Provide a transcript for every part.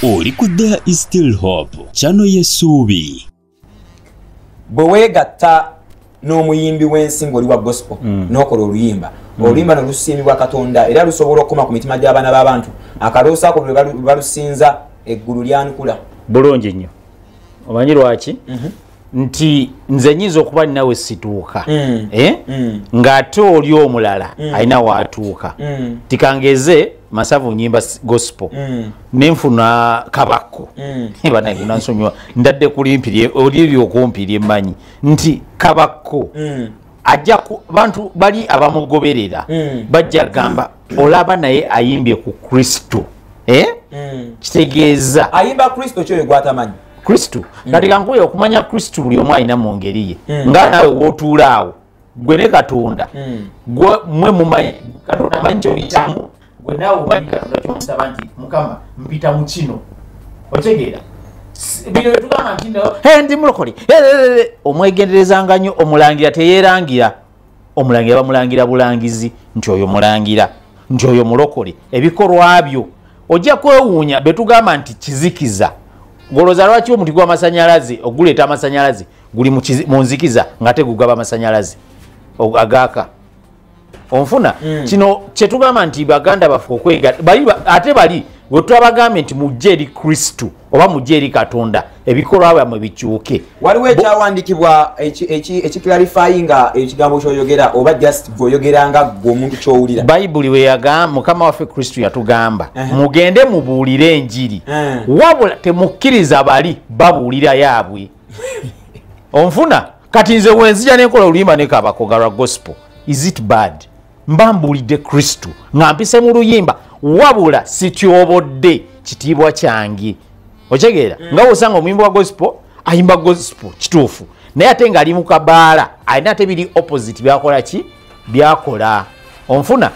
Oli ku There is Still Hope, channel y'essuubi. Bwe weegatta n'omuyimbi w'ensi ng'oli wa gospel n'okola oluyimba, oluyimba ne lusiimibwa Katonda era lusobola okukoma ku mitima gy'abaana b'abantu, akaloosa ako bwe balusinza eggulu lyanukula. Bulungi nnyo. Omanyi lwaki? Nti nze nyinza okuba ninawe situuka, ng'ate oli omulala alina waatuuka. Tikangeze Masavu nyimba gospel, nenfuna Kabako, banaye nansonyiwa ndadde kulimpiri oli ebyokumpiri emmanyi nti Kabako ajja bantu bali abamugoberera bajja gamba olaba naye ayimbye ku Kristo, kitegeeza ayimba Kristo kyoyo gwatamanyi Kristo. Kati kankuye okumanya Kristo buli omu alina mu ngeri ye, nga naawe w'otuula awo gwe ne Katonda gwe mwe mumanyi Katonda amanyi ky'oyitamu, gwe naawe omanyi Katonda ky'omusaba nti Mukama mpita mu kino, otegeera? Bino tugamba nti ndi mulokole, omwegenderezanga nnyo. Omulangira teyeerangira, omulangira bamulangira bulangizi nti oyo mulangira, nti oyo mulokole. Ebikolwa byo ojja kwewuunya be tugamba nti kizikiza. Ngolooza lwaki omuti gw'amasanyalaze oguleeta amasanyalaze guli mu nzikiza nga tegugaba amasanyalaze agaaka? Onfuna? Kino kyetugamba nti baganda baffe okwegatta ate bali bwe twabagambye nti mujje eri Kristo oba mujje eri Katonda, ebikolwa byammwe bikyuke. Waliwo ekyawandiikibwa ekiclarifyinga ekigambo ky'oyogera oba just gweoyogera nga gwe omuntu ky'owulira? Bayibuli we yagamba, Mukama waffe Kristo yatugamba mugende mubuulire enjiri, wabula temukkiriza bali babuulira yaabwe. Onfuna? Kati nze wenzija nenkola oluyimba ne Kabako nga lwa gospel, is it bad? Mba mbuulidde Kristo nga mpise mu luyimba, wabula sityobodde kitiibwa kyange. Otegeera? Nga wosanga omuyimbi wa gospel ayimba gospel kituufu, naye ate ng'ali mu kabaala alina ate biri opposite byakola ki byakola. Onfuna?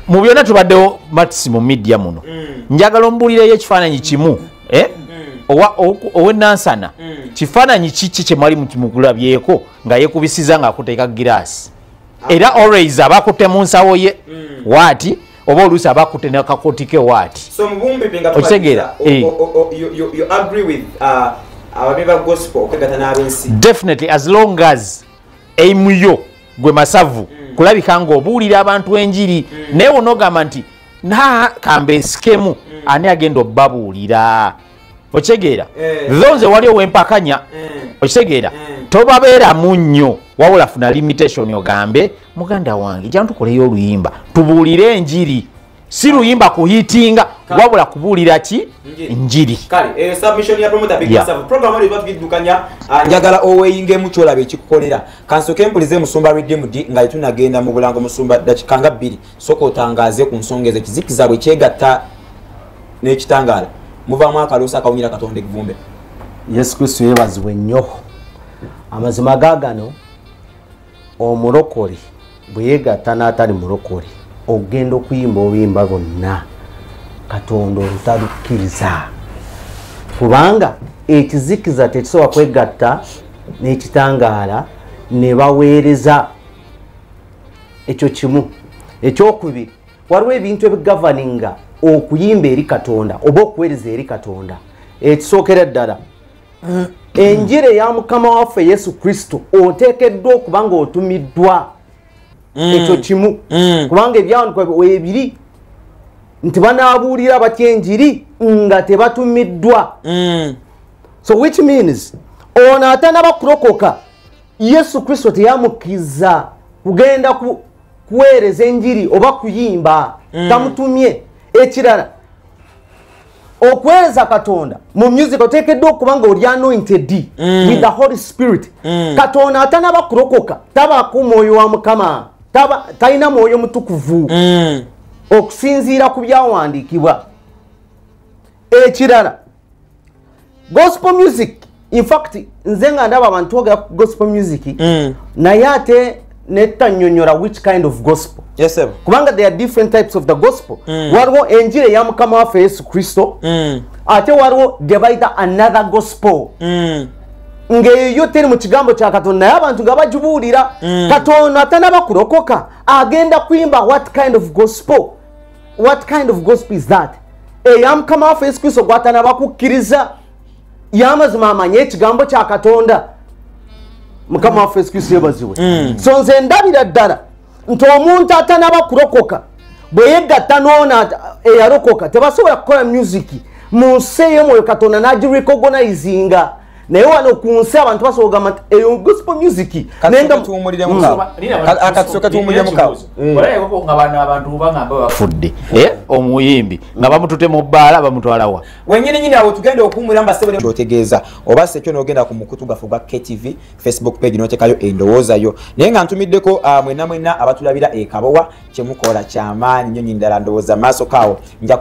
Mu byonna tubaddewo matisi mu media muno, njagala ombuulireyo ekifaananyi kimu, ow'enansana, kifaananyi kiki kye mwali mukulabyeko nga yeekubisiza ng'akuteeka giraasi? Era always aba akutte mu nsawo ye waati, oba oluusi aba akutte n'akakooti ke waati. So mubumbi nga Okitegeera? You agree with ababi ba gospel okwegatta n'ab'ensi? Definitely, as long as aim yo gwe Masavu kulabika ng'obuulira abantu enjiri. Naye wonogamba nti na kambeesikemu, ani agenda obbabuulira? Okitegeera? Tho nze wali owempakanya, okitegeera? Tobabeeramu nnyo, wabula funa limitation, ogambe muganda wange jangu tukoleyo oluyimba tubuulire enjiri, si luyimba kuhitinga, wabula kubuulira ki? Njiri. Kale eyo submission ya promoter Big Masavu. Program eri tugiddukanya, njagala oweyingemu kyolaba ekikukolera. Kansooke mpulize Musumba Redeemed nga tetunnagenda mu bulango. Musumba, dakika nga 2, sooka otangaaze ku nsonga ezo. Ekizikiza bwe kyegatta n'ekitangaala muvaamu akaloosa akawunyira Katonda evvumbe. Yesu Kristo yeebazibwe nnyo. Amazima gaagano, omulokole bwe yeegatta n'atali mulokole okugenda okuyimba oluyimba lwonna, Katonda olutalukkiriza, kubanga ekizikiza tekisobola kwegatta n'ekitangaala ne baweereza. Ekyo kimu. Ekyokubiri, waliwo ebintu ebigoverninga okuyimba eri Katonda oba okuweereza eri Katonda. Ekisookera ddala, enjiri eya Mukama waffe Yesu Kristo oteekeddwa okuba nga otumiddwa. Ekyo kimu, kubanga ebyawandiikibwa weebiri nti banaabuulira batya enjiri nga tebatumiddwa? So which means ono atanaba kulokoka, Yesu Kristo teyamukkiriza kugenda kuweereza enjiri oba kuyimba, tamutumye. Ekirala, okuweereza Katonda mu music oteekeddwa okuba nga oli anointed with the Holy Spirit. Katonda atanaba kulokoka tabaako mwoyo wa Mukama, talina mwoyo mutukuvu okusinziira ku byawandiikibwa. Ekirala, gospel music, in fact nze nga ndaba abantu twogera ku gospel music, naye ate netanyonyola which kind of gospel. Yes, sir. Kubanga there are different types of the gospel. Waliwo enjiri eya Mukama waffe Yesu Kristo, ate waliwo gye bayita another gospel, ng'eyo yo teri mu kigambo kya Katonda, naye abantu nga bagibuulira. Katonda atanaba kulokoka agenda kuyimba what kind of gospel? What kind of gospel is that? eya Mukama waffe Yesu Kristo gw'atanaba kukkiriza. Yamazima amanye ekigambo kya Katonda. Mukama waffe Yesu Kristo yeebazibwe. So nze ndabira ddala nti omuntu atanaba kurokoka bwe yegatta n'ono eyarokoka tebasobola kukola music mu nsi ey'omwoyo Katonda n'agirecognizinga. Naye wano ku nsi abantu basobola okugamba nti eyo gospel music. Akatusooka tuwummuliremu kawo. Olabye nga bano abantu bagamba bafudde omuyimbi nga bamutute mu bbaala bamutwala wa wenyini nyini. Awo tugenda okuwummulira mbasebole otegeeza oba sekyo n'ogenda ku mukutu gwaffe ogwa KTV Facebook page n'oteekayo endowooza yo. Naye nga ntumiddeko mwenna mwenna abatulabira e Kabowa, kyemukola kyamaanyi nnyo nnyini ddala. Ndowooza maaso kaawo nja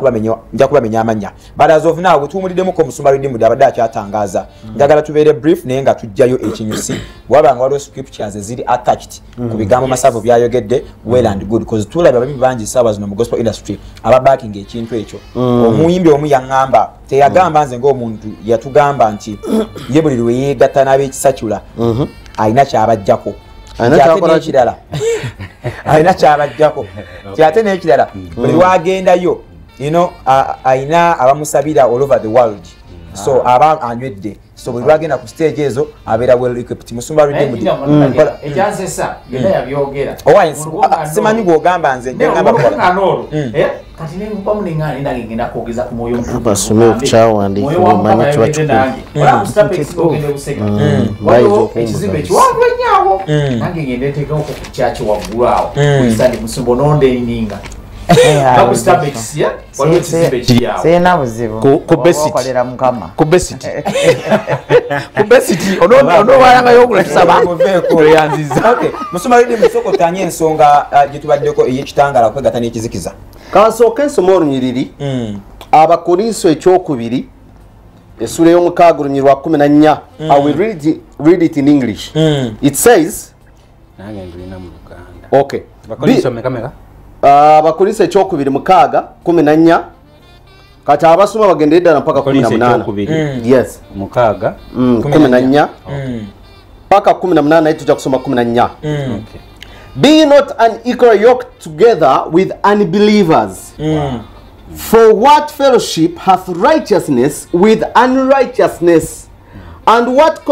kubamenya amannya. But as of now tuwumuliddemuko omusumba Redeemed abadde akyatangaaza. Njagala tubeere brief naye nga tujjayo ekinyusi bwaba nga waliwo scriptures eziri attached ku bigambo Masavu byayogedde, well and good, because tulabye abayimbi bangi essaawa zino mu gospel industry ababackinga ekintu ekyo. Omuyimbi omu yaŋŋamba, teyagamba nze ng'omuntu, yatugamba nti ye buli lwe yeegatta n'ab'ekisacula alina kyabajjako. Ate n'ekirala alina kyabajjako, ate n'ekirala buli lwagendayo alina abamusabira all over the world, so aba anywedde. So buli lwagenda ku stage ezo abeera well equipped. Musumba Redeemed, ekyansesa byonna yabyogera. Simanyi gw'ogamba nze ngamba kati nenkubamu neŋŋaana nange ngenda kwogeza ku mwoyo. Basome okukyawandiikibwa omanye kiba kikulu. Waliwo ekizimbe ekiwanvu ennyo awo, nange ngenda nteekako ku kyaki waggulu awo kuisandi musumba onondeninga. Sirina buzibu okolera Mukama ku besiti onoobalangayo okulasaba oyanziza. Musumba Redeemed, sooka otanye ensonga gye tubaddeko ey'ekitangaala okwegatta n'ekizikiza. Kansooke nsome olunyiriri Abakorinso ekyokubiri essula ey'omukaaga olunyiriri lwa 14. I will read it in English. It says, nange ndulina mu Luganda. Okay. Abakorinso meka meka? Abakorinso ekyokubiri 6:14. Kati abasoma bagendere ddala mpaka 18. Yes. 6 14 mpaka 18, naye tujja kusoma 14. Okay. Be not unequally yoked together with unbelievers. Wow. For what fellowship hath righteousness with unrighteousness? And what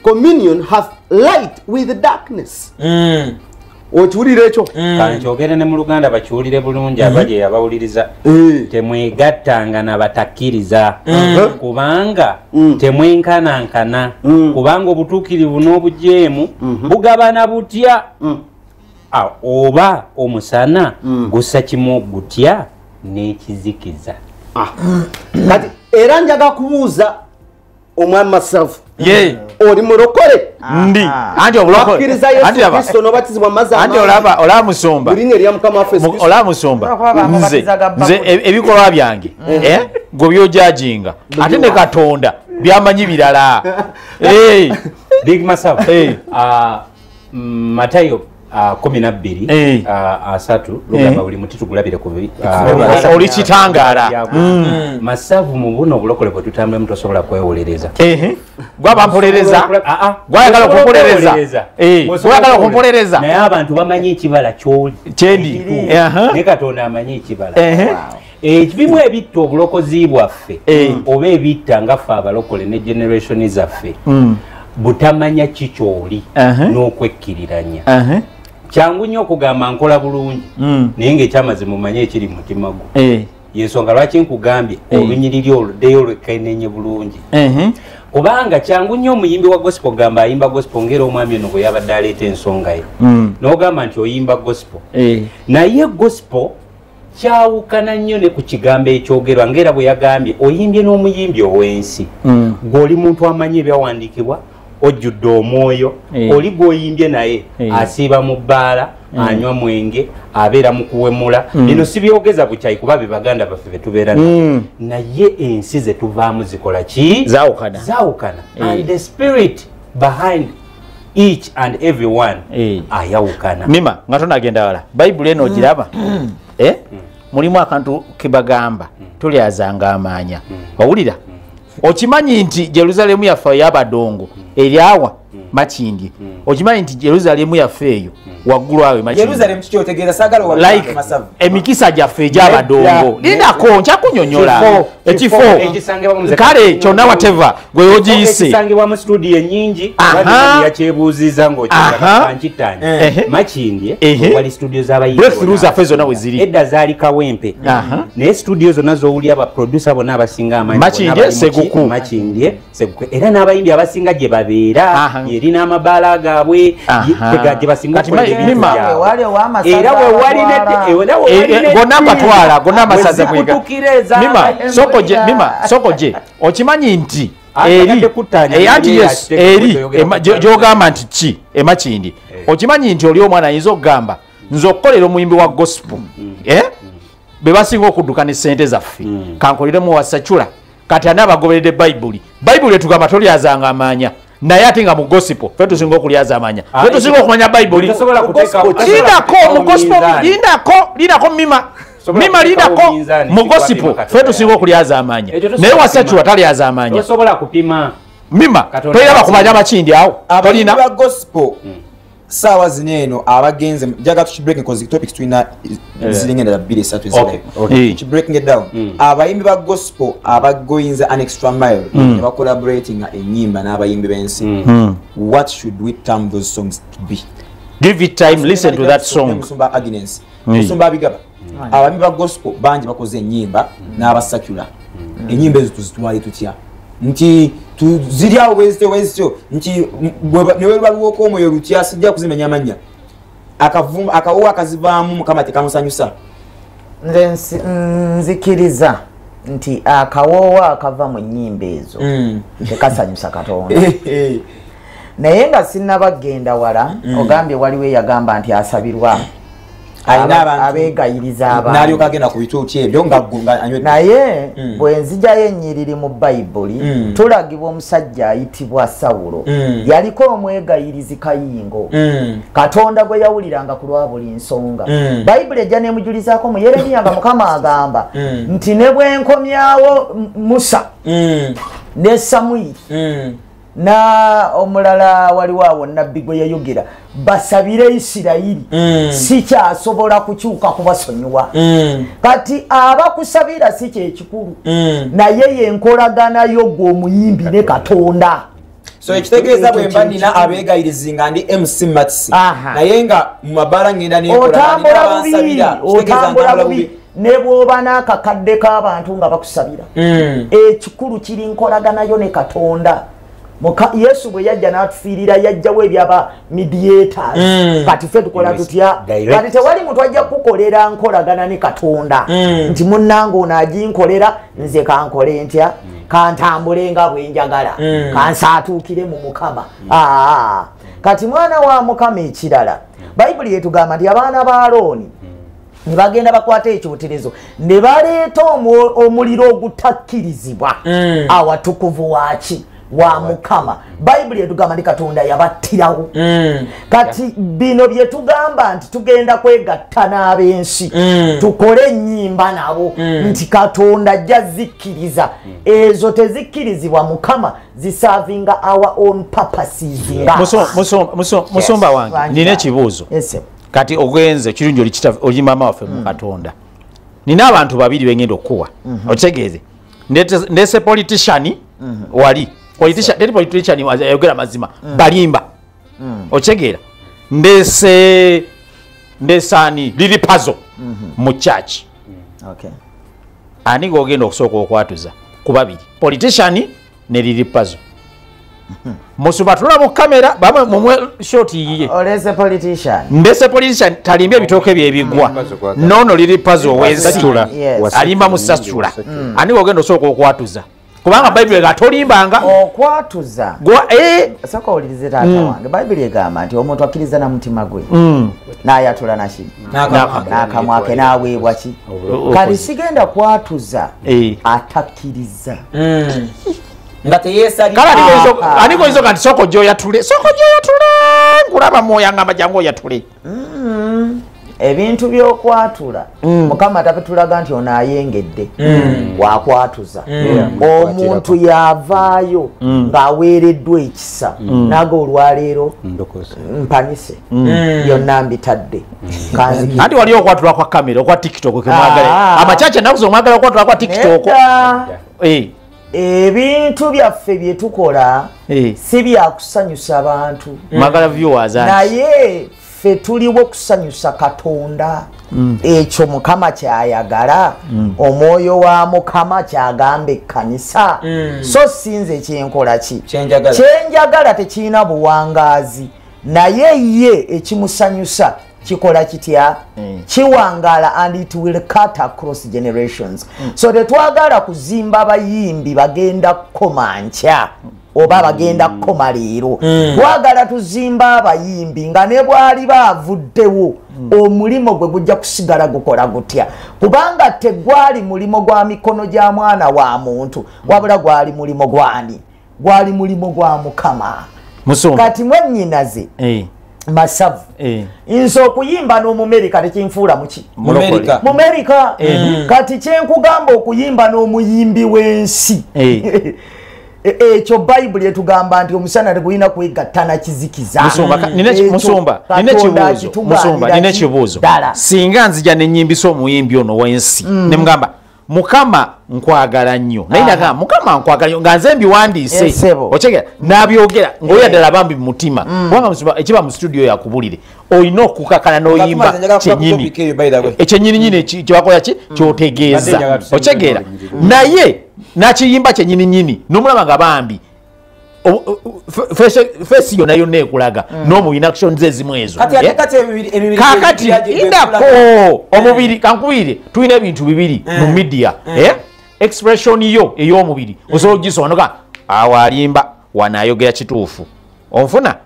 communion hath light with darkness? Okiwulira ekyo? Kankyogere ne mu Luganda bakiwulire bulungi abali abawuliriza. Temwegattanga na batakkiriza, kubanga temwenkanankana, kubanga obutuukirivu n'obujeemu bugabana butya? Oba omusana gussa kimu gutya n'ekizikiza? Kati era njaga kubuuza omwami Masavu, oli mulokole? Ndi. Anti obulokole. Wakkiriza Yesu Kristo n'obatizibwa mu mazzi Anti olaba olaba musumba. Mu linnya erya Mukama waffe Yesu Kristo. Olaba musumba. Nze ebikolwa byange gwe byojajinga ate ne Katonda byamanyi birala. Big Masavu. Matayo 12 3 lugamba buli muti tugulabire ku oli kitangaala. Masavu mu buno obulokole bwe tutambulamu tosobola kwewolereza. Gwaba mpolereza, gwayagala okumpolereza, gwayagala okumpolereza, naye abantu bamanyi ekibala kyoli kyendi, ne Katonda amanyi ekibala. Ebimu ebitta obulokozi bwaffe oba ebitta nga ffe abalokole ne generation zaffe butamanya kikyoli n'okwekkiriranya. Kyangu nnyo okugamba nkola bulungi, naye ng'ekyamazima mumanye ekiri mu mutima gwo. Yensonga lwaki nkugambye olunyiriri oluddeyo olwekkeneenye bulungi, kubanga kyangu nnyo omuyimbi wa gospel ogamba ayimba gospel ng'era omwami ono bwe yabadde aleeta ensonga ye, n'ogamba nti oyimba gospel, naye gospel kyawukana nnyo ne ku kigambo ekyogerwa ng'era bwe yagambye oyimbye n'omuyimbi ow'ensi. Gw'oli muntu amanyi ebyawandiikibwa, ojjudde omwoyo, oli gw'oyimbye naye asiiba mu bbaala, anywa mwenge, abeera mu kuwemula. Bino si byogeza bukyayi kuba be baganda baffe be tubeera nabo, naye ensi ze tuvaamu zikola ki? Zaawukana. Zaawukana. And the spirit behind each and every one ayawukana. Mima nga tonagenda wala, Bayibuli eno ogiraba? Mulimu akantu kebagamba tolyazanga amaanya. Owulira? Okimanyi nti Jerusalemu yaffe ey'abadongo eryawa Makindye. Okimanyi nti Jerusalemu yaffe eyo waggulu awo Makindye. Jerusalemu kiki otegeeza? Saagala wa like masavu. Emikisa gyaffe egy'abadongo. Lindako nja kunyonyola. Ekifo kale kyonna whatever gwe ogiyise. Ekisangibwa mu studio ennyingi wali yakyebuuziza ng'okigamba nkitanye. Makindye wali studio z'abayimbi. Breakthrough zaffe zonna we ziri. Edda zaali Kawempe. Naye studio zonna z'owulira aba producer bonna abasinga amaanyi. Makindye Seguku. Makindye Seguku. Era n'abayimbi abasinga gye babeera. Erina amabaala gaabwe gye basinga okukola ebintu byabwe. Era we wali ne gonna mbatwala gonna amasaza kwiga. Mima soko je okimanyi nti eri anti yes eri gy'ogamba nti ki emakindi okimanyi nti oli omwana ayinza okugamba nze okukolera omuyimbi wa gospel be basinga okudduka ne ssente zaffe kankoleremu wa sacula kati ani abagoberedde Bayibuli. Bayibuli etugamba tolyazanga amaanya naye ate nga mu gospel ffe tusinga okulyaza amanya ffe tusinga okumanya Bayibuli. Lindako mu gospel lindako mima lindako mu gospel ffe tusinga okulyaza amanya naye wasacula talyaza amanya. Tosobola kupima mima tolina bakumanya Makindi awo tolina ba gospel saawa zino eno abagenze njaga tukibreaking cause topics tulina ziringa endala 2 3 ezirayo. Tukibreaking it down. Abayimbi ba gospel abagoyinza an extra mile ne bacollaborating ennyimba n'abayimbi b'ensi. What should we term those songs to be? Give it time, listen to that song. Musumba Agnes, Musumba Abigaba. Abayimbi ba gospel bangi bakoze ennyimba n'abasakula. Ennyimba ezo tuzitwale tutya? Nti tuziri awo wezityo nti ne waliwo omwoyo lutya sijja kuzimenya amannya akawo akazivaamu Mukama tekamusanyusa. Nze nzikiriza nti akawoowo akava mu nnyimba ezo tekasanyusa Katonda. Naye nga sinnabagenda wala ogambye waliwo eyagamba nti asabirwa abeegayiriza abantu n'alyoka agenda ku bituuti ebyo nga naye bwe nzijayo ennyiriri mu Bayibuli tulagibwa omusajja ayitibwa Sawulo. Yaliko omwegayirizi kayingo Katonda gwe yawuliranga ku lwa buli nsonga. Bayibuli ejja n'emujulizaako mu Yeremiya nga Mukama agamba nti ne bwe nkomyawo Musa ne Samwiri na omulala waliwo awo nabbi gwe yayogera basabire Isirayiri sikyasobola kukyuka kubasonyiwa. Kati abakusabira si kyekikulu naye yenkolagana yo gwe omuyimbi ne Katonda. So ekitegeeza bwe mba nina abeegayirizi nga ndi MC Mats naye nga mu mabaala ngenda nenkolabansabira otambula bubi ne bw'oba n'akakadde k'abantu nga bakusabira. Ekikulu kiri nkolaganayo ne Katonda. Yesu bwe yajja n'atufiirira yajjawo ebyaba mediators. Kati ffe tukola tutya? Kati tewali muntu ajja kukolera nkolagana ne Katonda nti munnange ono aginkolera nze kankole ntya kantambule nga bwe njagala kansaatuukire mu Mukama. Kati mwana wa Mukama ekirala Bayibuli etugamba nti abaana ba Alooni ne bagenda bakwata ekyoterezo ne baleeta omuliro ogutakkirizibwa awatukuvu waaki wa Mukama. Bayibuli etugamba nti Katonda yabattirawo. Kati bino bye tugamba nti tugenda kwegatta n'ab'ensi tukole ennyimba nabo nti Katonda ajja zikkiriza. Ezo tezikkirizibwa Mukama, ziservinga our own purposes. Musumba wange nina ekibuuzo. Kati ogenze kirungi oli maama waffe mu Katonda. Nina abantu babiri bengenda okuwa okitegeeze. Ndese politician wali politician ayogera mazima balimba okitegeera. Ndese ani Lili Pazo mu church. Ani gogenda okusooka okwatuza ku babiri, politician ne Lili Pazo? Musumba tula mu kamera bamwe mumwe shot yiye. Olese politician. Ndese politician talimbye bitooke bye bigwa. Nono Lili Pazo wensi alimba musasula. Ani gogenda osooka okwatuza? Kubanga Bayibuli ega tolimbanga okwatuza. Soko owulirize taata wange. Bayibuli egamba nti omuntu akkiriza na mutima gwe n'ayatula naki n'akamwa ke n'aweebwa ki. Kati sigenda kwatuza atakkiriza nga teyeesalira. Kale ani goyizo nti soko gy'oyatule, soko gy'oyatule nkulaba mwoyo angamba jangu oyatule. Ebintu by'okwatula Mukama tapetulaga nti ono ayengedde wakwatuza. Omuntu yavaayo ng'aweereddwa ekisa naga olwaleero mpanise yonna mbitadde. Ati waliyo okwatula kwa kamera okwa TikTok kemwagala amachacha nakuzo omwagala okwatula kwa TikTok. Ebintu byaffe bye tukola si byakusanyusa abantu, mwagala viewers, naye ffe tuliwo kusanyusa Katonda. Ekyo Mukama kyayagala, omwoyo wa Mukama kyagamba ekkanisa. So sinze kyenkola ki kyenjagala tekirina buwangaazi, naye ye ekimusanyusa kikola kitya? Kiwangala, and it will cut across generations. So tetwagala kuzimba abayimbi bagenda kukoma nkya oba bagenda kukoma leero. Twagala tuzimba abayimbi nga ne bwali bavuddewo omulimo gwe gujja kusigala gukola gutya, kubanga tegwali mulimo gwa mikono gya mwana wa muntu, wabula gwali mulimo gwani? Gwali mulimo gwa Mukama. Kati mwennyinaze Masavu, nze okuyimba n'Omumerika tekinfuula muki? Mumerika. Kati kyenkugamba okuyimba n'omuyimbi w'ensi, ekyo Bayibuli etugamba nti omusana tegulina kwegatta na kizikiza. Musumba, nina ekibuuzo. Singa nzija nenyimbisa omuyimbi ono w'ensi ne mugamba Mukama nkwagala nnyo, naye nagamba Mukama nkwagala nnyo nga nze mbiwandiise, okyegera n'abyogera ng'oyo ddala bambi mu mutima, kubanga musumba ekiba mu studio yakubulire olina okukakana n'oyimba kyennyini ekyennyininyini kyebakola ki kyotegeeza, okyegera, naye n'akiyimba kyennyininyini n'omulaba nga bambi fesi yonna yonna ekulaga n'omubiri actions ezimu ezo. Kakati indako omubiri kankubire tulina ebintu bibiri mu media, expression yo ey'omubiri osobola ogisoma awo alimba wano ayogera kituufu onfuna,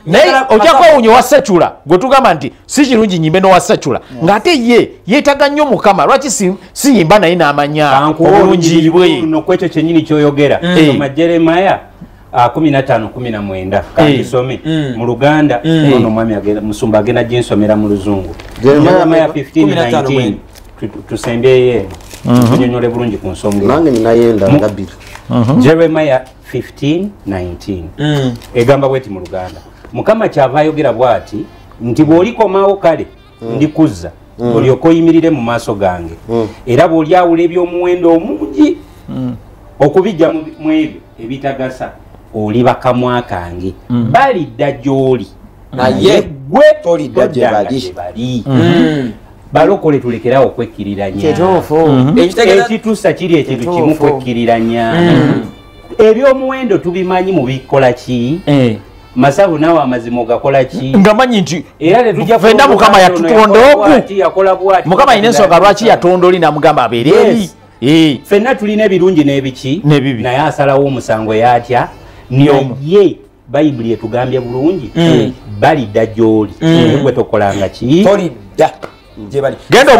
naye ojjako owunye wa secula gwe tugamba nti si kirungi nyimbe n'owa secula ng'ate ye yeetaga nnyo Mukama, lwaki siyimba naye n'amanya obulungi bwe? Nokwekyo kyennyini ky'oyogera soma Jeremiah 15:19 kangisome mu Luganda, ono mwami agenda musumba agenda ginsomera mu Luzungu. Jeremiah 15:19 tusembeye tunyonyole bulungi ku nsonga. Nange ninayenda ngabiri. Jeremiah 15:19 egamba bweti mu Luganda, Mukama kyava ayogera bwati nti bw'olikomawo kale ndikuzza olyoke oyimirire mu maaso gange, era bw'olyawula eby'omuwendo omungi okubijja mu ebyo ebitagasa oliba kamwa kange, balidda gy'oli naye gwe tolidda gye bali. Balokole tulekerawo okwekkiriranya. Ekituusa kiri ekintu kimu kwekkiriranya. Ebyomuwendo tubimanyi mubikola ki? Masavu nawe amazima ogakola ki? Nga manyi nti era tetujja fenna Mukama yatutonda oku, yakola bw'ati. Mukama alina ensonga lwaki yatonda oli n'amugamba abeere eri. Ffenna tulina ebirungi n'ebiki naye asalawo omusango yatya naye Bayibuli etugambye bulungi balidda gy'oli gwe tokolanga ki? Tolidda gye bali. Genda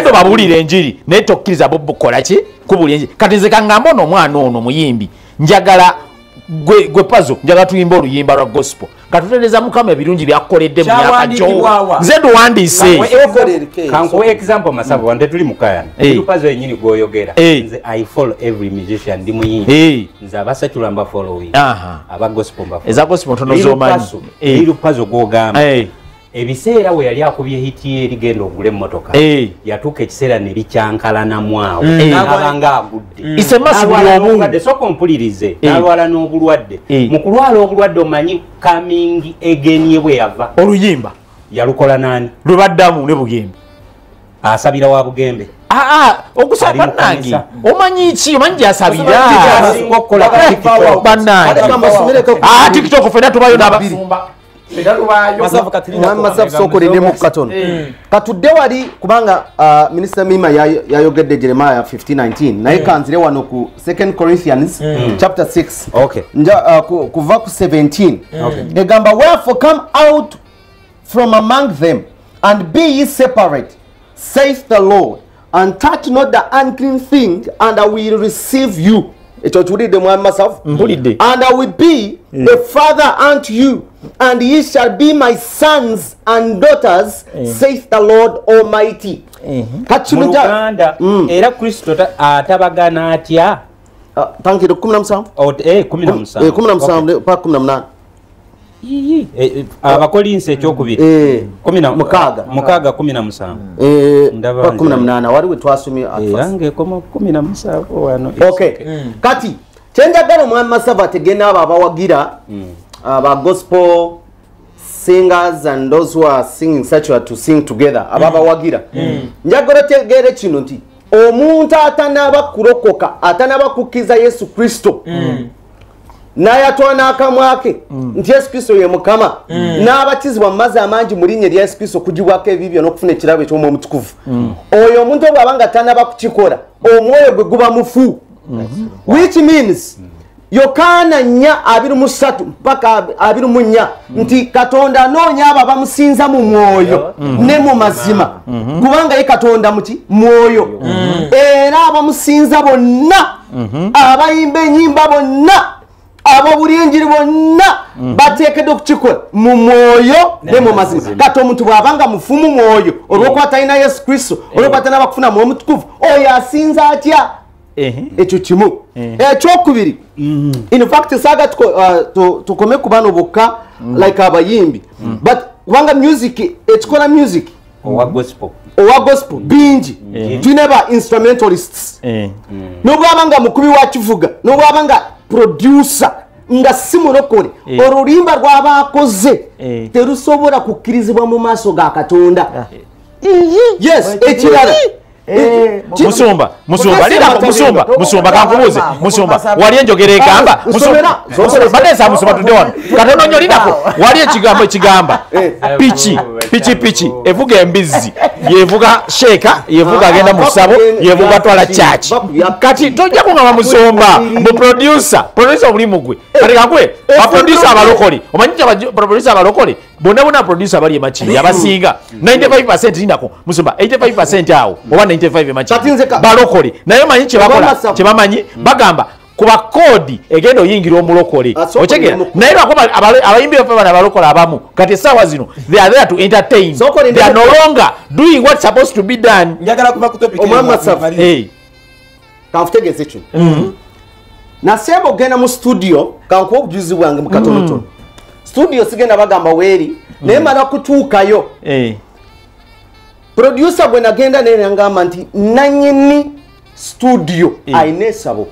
obabuulire enjiri naye tokkiriza bo bukola ki? Kubuulira enjiri. Kati nze kaŋŋamba ono omwana ono muyimbi njagala gwe Pazo njagala tuyimbe oluyimba lwa gospel katutereza Mukama ebirungi byakukoledde mu myaka gyo nze nduwandiise. Kankuwe example Masavu wante tuli mukayana Pazo yennyini gw'oyogera, nze I follow every musician, ndi muyimbi, nze abasacula mba following, aba gospel mba eza gospel ntono z'omanyi. Lil Pazo gw'ogamba ebiseera we yali akubye hiti ye erigenda ogula emmotoka yatuuka ekiseera ne bikyankalanamu awo n'abanga agudde. Sooka ompulirize, n'alwala n'obulwadde. Mu kulwala obulwadde omanyi coming again ye bwe yava oluyimba yalukola nani? Lubaddamu ne Bugembe asabira wa Bugembe. Okusaba bannange omanyi ki? Omanyi gy'asabira bannange TikTok ffenna tubayo n'abasumba. Masavu sookolendemu katono katudde wali kubanga Minisita Mima yayogedde Jeremiah 15:19 naye kanzire wano ku 2 Corinthians chapter 6 kuva ku 17 egamba, wherefore come out from among them and be ye separate, saith the Lord, and touch not the unclean thing, and I will receive you. Ekyo kiwulidde mwami Masavu? Mpulidde. And I will be a father unto you, and ye shall be my sons and daughters, saith the Lord Almighty. Kati Mu Luganda era Kristo atabagana atya? Tankiro 17. 17. 17 pa 18. Abakolinsi ekyokubiri 6 6:17. Pa 18 waliwo twasomye at first. Yange koma 17 wano. Okay. Kati kyenjagala omwami Masava ategenda abo abawagira aba gospel singers and those who are singing such are to sing together ababawagira. Njagala otegeere kino nti omuntu atanaba kulokoka, atanaba kukkiriza Yesu Kristo, n'ayatwala n'akamwa ke nti Yesu Kristo ye Mukama, n'abatizibwa mu mazzi amangi mu linnya erya Yesu Kristo okugibwako ebibi n'okufuna ekirabo eky'Omwoyo Omutukuvu. Oyo omuntu bw'aba nga tanaba kukikola, omwoyo gwe guba mufu. Which means Yokaana 4:23 mpaka 24 nti Katonda anoonya abo abamusinza mu mwoyo ne mu mazima, kubanga ye Katonda muki mwoyo. Era abamusinza bonna, abayimba ennyimba bonna, ab'obulinjiri bonna bateekeddwa okukikola mu mwoyo ne mu mazima. Kati omuntu bw'abanga mufu mu mwoyo olw'okuba talina Yesu Kristo, olw'okuba tanaba kufuna Mwoyo Mutukuvu, oyo asinza atya? Ekyo kimu. Ekyokubiri, in fact saaga tukome ku bano bokka like abayimbi, but kubanga music ekikola music owa gospel, owa gospel bingi, tulina ba instrumentalists, n'obwaba nga mukubi wa kivuga, n'obwaba nga producer nga si mulokole, oluyimba lw'aba akoze terusobola kukkirizibwa mu maaso ga Katonda. Yes, ekirala Musumba, musumba, lindako, musumba, musumba, kankubuuze, musumba, wali enjogera egamba, musumba, badde musumba tudde wano. Katono nnyo lindako, wali ekigambo ekigamba, piki, piki, piki, evuga embizzi, yevuga sheeka, yevuga agenda mu ssabo, yevuga atwala church. Kati tojja kungamba musumba, mu producer, producer omulimu gwe. Kati kankuwe, ba producer abalokole, omanyi nti producer abalokole, bonna bonna producer bali e Makindye abasinga 95% lindako, musumba 85% awo, oba 95 e Makindye balokole. Naye omanyi kye bakola, kye bamanyi, bagamba kuba koodi egenda oyingira omulokole. Otegeera? Naye lwakuba abayimbi baffe bano abalokole abamu kati essaawa zino they are there to entertain, they are no longer doing what's supposed to be done. Njagala kuva ku topic. Omwami Masava, kankutegeeze kino. Nasemba okugenda mu studio, kankuwa obujulizi bwange mu katonotono. Studio sigenda bagamba weeri, naye mala kutuukayo. Producer bwe nagenda naye nangamba nti nannyini studio ayina essabo.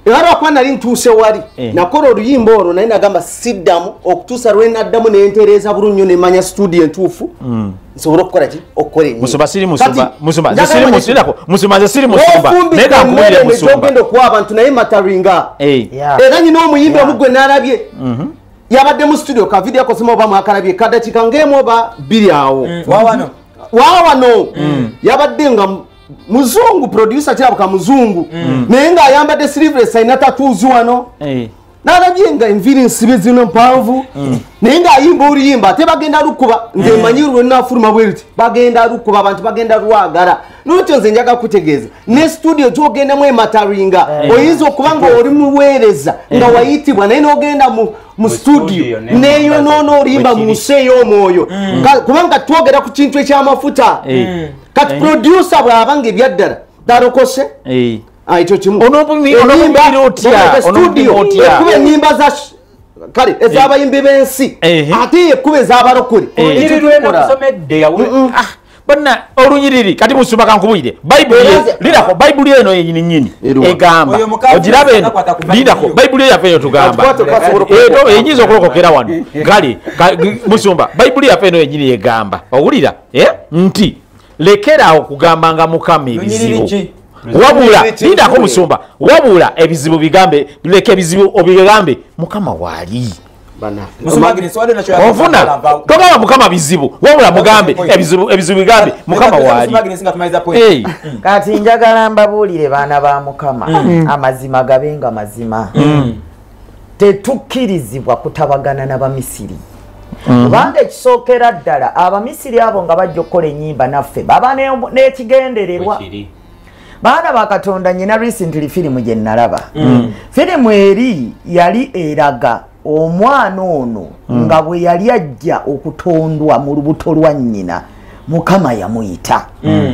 Era lwakuba nali ntuuse wali, nakola oluyimba olwo naye nagamba siddamu okutuusa lwe naddamu ne ntereeza bulungi nnyo ne mmanya studio entuufu, nsobole okukola ki? Okukola ennyimba. Musumba siri musumba, musumba nze siri musumba, musumba nze siri musumba, naye kankubuulire musumba. Ogenda okuwa abantu naye mataringa. Era nyina omuyimbi omu gwe nalabye yabadde mu studio ka video akosema oba mwakalabye kadakiika ng'emu oba bbiri awo. Waawano yabadde nga muzungu, producer kirabuka muzungu, naye ng'ayambadde sleeveless alina tattoos wano. Nalabye nga enviiri nsibe zino mpanvu, naye ng'ayimba oluyimba ate bagenda lukuba. Nze mmanyi lwe nnaafuluma bwe luti bagenda lukuba, abantu bagenda lwagala. N'olwekyo nze njagala kutegeeza ne studio gy'ogendamu emataringa, oyinza okuba nga oli muweereza nga wayitibwa, naye n'ogenda mu studio neeyonoona oluyimba mu nsi ey'omwoyo, kubanga twogera ku kintu eky'amafuta. Kati producer bw'aba nga ebyaddala talokose, ekyo kimu. Studio ekuba ennyimba za kale ez'abayimbi b'ensi, ate ekuba ez'abalokole. Bonna olunyiriri kati musumba kankubuyire bayibuli lirako, bayibuli eno yennyini nnyini egamba ogiraba eno, lirako bayibuli yaffe eno tugamba eyinza okulokokera wano. Kale musumba bayibuli yaffe eno yennyini egamba, owulira nti lekeraawo okugambanga Mukama ebizibu, wabula lindako musumba, wabula ebizibu bigambe, leka ebizibu obigambe Mukama waali. Ofuna togamba Mukama bizibu, wabula mugambe ebizibu, ebizibu bigambe Mukama waali. Kati njagala mbabuulire baana ba Mukama, amazima gabenga mazima. Tetukkirizibwa kutabagana n'Abamisiri. Kubanga ekisookera ddala Abamisiri abo nga bajja okukola ennyimba naffe baba n'ekigendererwa. Baana ba Katonda, nyina recently firimu gye nalaba. Firimu eri yali eraga Omwana ono nga bwe yali ajja okutondwa mu lubuto lwa nnyina, Mukama yamuyita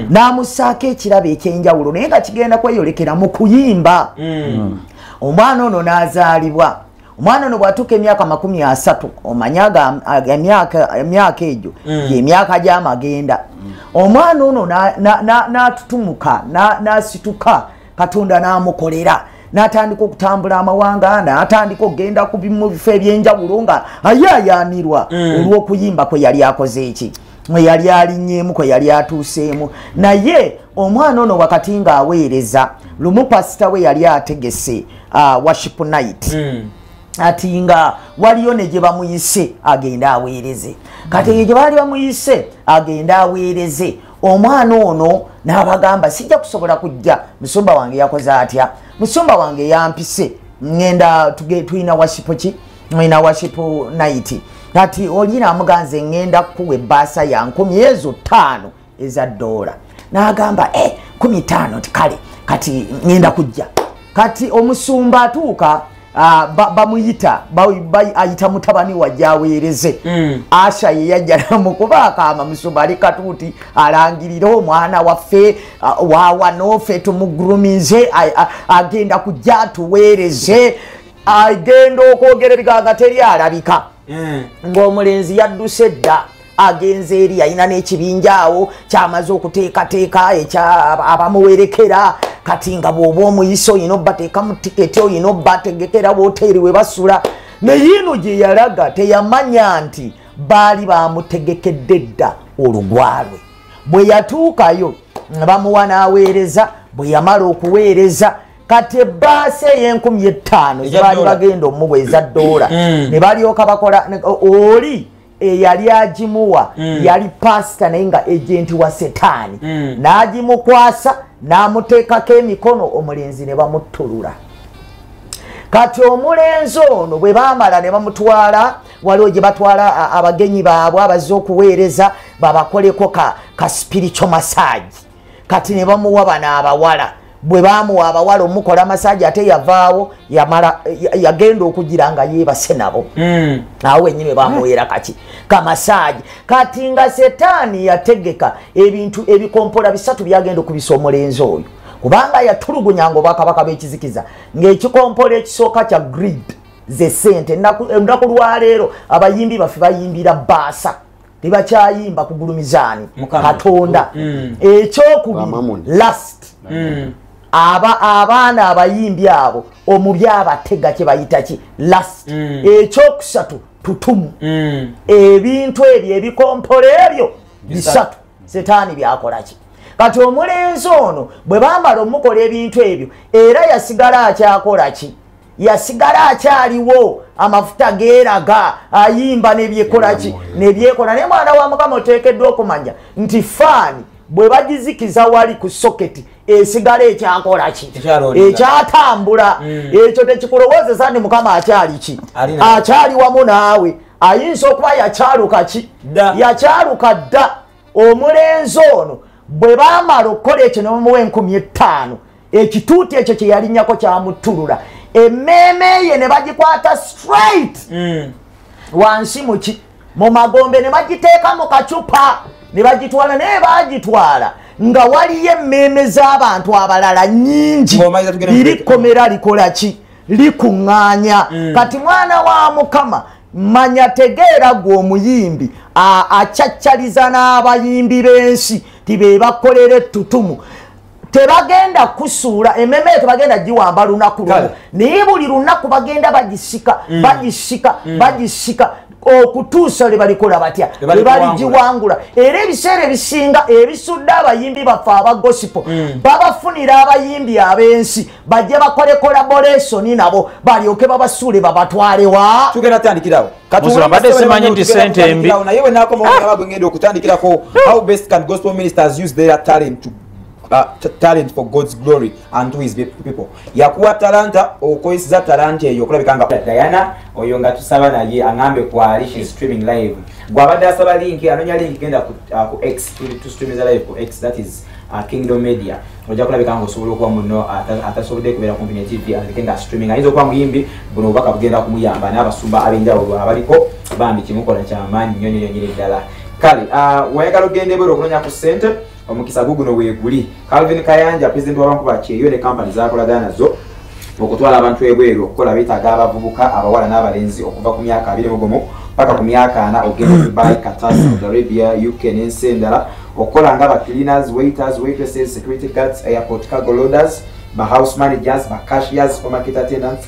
n'amussaako ekirabo ekyenjawulo, naye nga kigenda kweyolekera mu kuyimba. Omwana ono n'azaalibwa. Omwana ono bw'atuuka emyaka 30, omanya emyaka egyo gy'emyaka gy'amagenda. Omwana ono n'atutumuka, n'asituka, Katonda n'amukolera, n'atandika okutambula amawanga, n'atandika okugenda ku bifo ebyenjawulo nga ayaayaanirwa olw'okuyimba kwe yali akoze eki, mwe yali alinnyeemu, kwe yali atuuseemu. Naye omwana ono wakati ng'aweereza, lumu pasita we yali ategese worship night, ati nga waliyo ne gye bamuyise agende aweereze. Kati eyo gye baali bamuyise agende aweereze, omwana ono n'abagamba, sijja kusobola kujja, musumba wange yakoze atya, musumba wange yampise, ŋŋenda tulina worship ki, tulina worship night. Kati oli n'amuganze, ŋŋenda kukuwa ebbaasa ya 5,000 eza dola. N'agamba 15, nti kale kati ŋŋenda kujja. Kati omusumba atuuka, bamuyita, ayita mutabani wajja aweereze. Asha ye yajja namukuba akaama, musumba ali katuuti alangirire omwana waffe wawano, ffe tumugulumize, agenda kujja atuweereze. Agenda okwogera ebigambo teri alabika, ng'omulenzi yadduse dda, agenze eri, alina n'ekibinja awo kyamaze okuteekateeka ekya abamuwerekera. Kati nga bw'oba omuyise oyina obbateekamu tiketi, oyina obbategekera woteeri we basula. Naye eno gye yalaga teyamanya nti baali bamutegekedde dda olugwalwe. Bwe yatuukayo bamuwa n'aweereza. Bwe yamala okuweereza, kati ebbaasa ey'e5,000 zebaali bagenda omuwa eza dola, ne balyoka bakola oli eyali agimuwa, yali pasita naye nga ejenti wa Setaani, n'agimukwasa n'amuteekako emikono, omulenzi ne bamuttulula. Kati omulenzi ono bwe baamala ne bamutwala, waliwo gye batwala abagenyi baabwe abazze okuweereza babakoleko ka spiritual massage. Kati ne bamuwa bano abawala. Bwe bamuwa abawala omukola massage, ate yavaawo yamala yagenda okugira nga yeebase nabo. Awo wennyini bamuweera kaki ka massage. Kati nga Setaani yategeka ebintu ebikompola 3 byagenda okubisa omulenzi oyo, kubanga yatulugunyanga obwakabaka bw'ekizikiza. Ng'ekikompola ekisooka kya greed, ze ssente. Ennaku lwaleero abayimbi baffe bayimbira bbaasa, tebakyayimba kugulumizaani Katonda. Ekyokubiri last, abaana abayimbi abo omubi abatega kye bayita ki last. Ekyokusatu tutumu. Ebintu ebyo ebikompola ebyo 3 Setaani byakola ki. Kati omulenzi ono bwe baamala omukola ebintu ebyo, era yasigala akyakola ki, yasigala akyaliwo, amafuta geeraga, ayimba nebyekola ki, nebyekola. Naye mwana wa Mukama oteekeddwa okumanya nti faani bwe bagizikiza wali ku soketi, esigala ekyakola ki, ekyatambula. Ekyo tekikulowoozesa nti Mukama akyali ki, akyali wamu naawe. Ayinza okuba yakyaluka ki, yakyaluka dda. Omulenzi ono bwe baamala okukola ekyo ne bamuwa 5,000, ekituuti ekyo kye yalinnyako kyamuttulula, emmeeme ye ne bagikwata straight wansi muki mu magombe, ne bagiteeka mu kacupa ne bagitwala. Naye baagitwala nga waliyo emmeeme z'abantu abalala nnyingi, lirikomera likola ki, likuŋŋaanya. Kati mwana wa Mukama, manya tegeera gwe omuyimbi acaccaliza n'abayimbi b'ensi ti be bakolera ettutumu, tebagenda kusuula emmeeme, tebagenda giwamba lunaku lumu, naye buli lunaku bagenda bagisika, bagisika, bagisika okutuusa lwe balikola batya, lwe baligiwangula. Era ebiseera ebisinga ebisudde abayimbi baffe aba gospel babafunira abayimbi ab'ensi bajje bakole collaboration nabo, balyoke babasuule babatwalewa. Tugenda tandikirawo. Mbadde simanyi nti ssente mbi. Naye we nakomawo nga ngenda okutandikirako, how best can gospel ministers use their talent to talent for God's glory and to his people. Yakuwa talanta, okozesa talanta eyo okulabika nga Diana oyo nga tusaba naye angambe kwali, she is streaming live. Gwabadde asaba link, anonya link, genda ku X, to stream live ku X, that is Kingdom Media. Ojja kulabika ng'osobola okuba muno atasobodde kubeera kumpi ne TV aleke nga streaming. Ayinza okuba muyimbi, buno obubaka bugenda kumuyamba n'abasumba ab'enjawulo abaliko bambi kimukola kyamaanyi nnyo nnyo nnyo ddala. Kale wayagala ogenda ebweru okunoonya ku ssente, omukisa guguno weeguli. Calvin Kayanja, president w'abankuba kyeyo ne kampani z'akolagana nazo okutwala abantu ebweru okukola, beetaaga abavubuka abawala n'abalenzi okuva ku myaka 21 paka ku myaka 40 ogenda Dubai, Qatar, Saudi Arabia, UK n'ensi endala okukola nga ba cleaners, waiters, waitresses, security guards, airport cargo loaders, ba house managers, ba cashiers, supermarket attendants,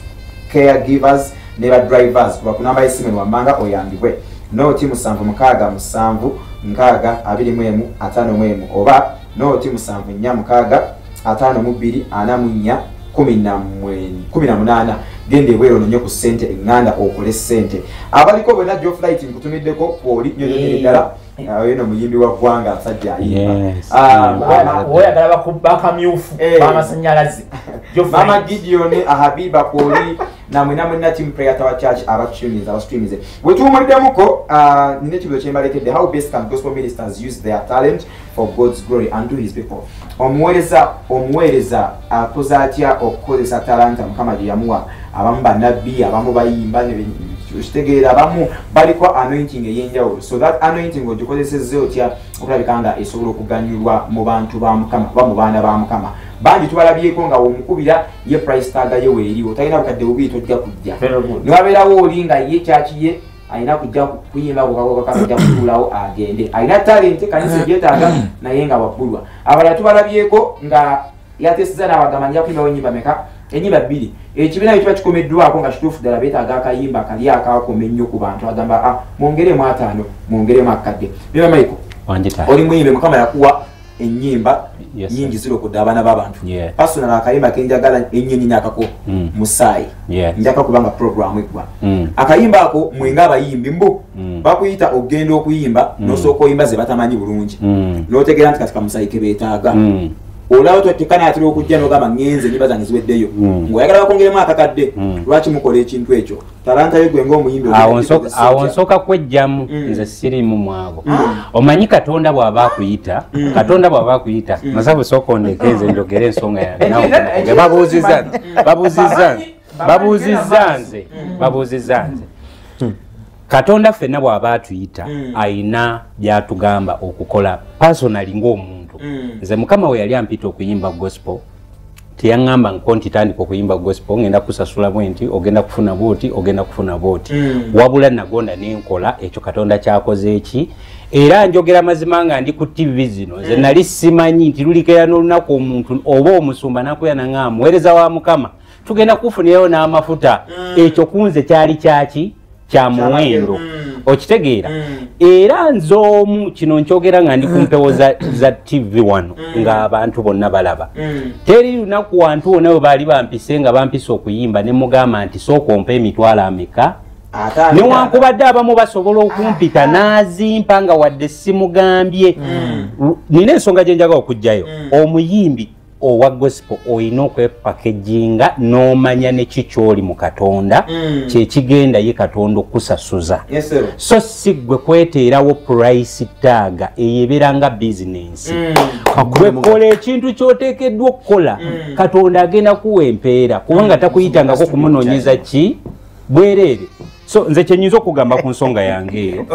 caregivers ne ba drivers. Kuba ku namba y'essimu wammanga oyambibwe noti 7 6 7 6 21 51 oba noti 7 4 6 52 44 18. Genda ebweru ononye ku ssente eŋŋanda okole ssente. Abaliko bonna Joe Flight nkutumiddeko kwoli nnyo nnyo ddala. Oyo no muyimbi wa ggwanga asajja ayimba. Oyagala bakamyufu b'amasannyalaze. Mama Gideon Ahabiba kwoli namwe namwe na team prayer tower church abastreamize. Bwe tuwumuliddemuko nina ekibuzo kye mbaleetedde. How best can gospel ministers use their talent for God's glory and to his people? Omuweereza akoze atya okukozesa talanta Mukama gye yamuwa? Abamu bannabbi, abamu bayimba, kitegeera abamu baliko anointing ey'enjawulo. So that anointing ogikozesezza otya okulabika nga esobola okuganyulwa mu bantu ba Mukama oba mu baana ba Mukama? Bangi tubalabyeko nga womukubira ye price tag ye weeriwo, talina bukadde bubiri tojja kujja. Ne wabeerawo oli nga ye kyaki ye alina kujja kuyimba kukakajja kutuulawo agende, alina talent kanisa gyetaaga naye nga wabbulwa. Abalala tubalabyeko nga yateesezza n'abagamba nja kuyimbawo ennyimba meka? Ennyimba 2. Ekibiina kiba kikomeddwako nga kituufu ddala beetaaga akayimba kali akaakoma ennyo ku bantu, agamba mwongeremu 5, mwongeremu akadde. Beba Michael, oli muyimbi, Mukama yakuwa ennyimba nyingi zirokodde abaana b'abantu. Personal akayimba kenjagala ennyo ennyo akako musaayi, njaka kubanga program eggwa. Akayimba ako mwe ng'abayimbi mbu bakuyita ogenda okuyimba n'osooka oyimba ze batamanyi bulungi, n'otegeera nti kati kamusaayi ke beetaaga. Olaba tekanaatera okujja n'ogamba ngenze ennyimba zange ziweddeyo, ng'oyagala bakongeremu akakadde. Lwaki mukola ekintu ekyo? Talanta yo gwe ng'omuyimbi awo nsooka kwejjamu, nze siriimu mwabo. Omanyi Katonda bw'aba akuyita, Katonda bw'aba akuyita, masabu sooka ondeke nze njogere ensonga yange. Babuuzizza nze. Katonda ffenna bw'aba atuyita ayina by'atugamba okukola personally ng'omuntu. Nze Mukama we yali ampita okuyimba gospel, teyaŋŋamba nko nti tandika okuyimba gospel ngenda kusasula bwe nti ogenda kufuna bwoti ogenda kufuna bwoti. Wabula nagonda nenkola ekyo Katonda kyakoze eki. Era njogera mazima nga ndi ku TV zino, nze nali simanyi nti lulikera n'olunaku omuntu oba omusumba nakuya naŋŋamba muweereza wa Mukama tugenda kufunirayo n'amafuta. Ekyo kunze kyali kyaki kya muwendo, okitegeera. Era nze omu kino nkyogera nga ndi ku mpewo za TV wano ng'abantu bonna balaba. Teri lunaku wantu wonna we baali bampise nga bampise okuyimba ne mugamba nti sooka ompe emitwalo ameka, newankubadde abamu basobola okumpita n'azimpa nga wadde simugambye. Nina ensonga gye njagala okuggyayo. Omuyimbi owa gospel olina okwepakeginga n'omanya ne kikyoli mu Katonda kyekigenda ye Katonda okusasuza. So si gwe kweteerawo price tag eyebeera nga bizinensi. Gwe kola ekintu ky'oteekeddwa okukola, Katonda agenda kuwa empeera kubanga takuyitangako kumunoonyeza ki bwereere. So nze kyenyinza okugamba ku nsonga yange eyo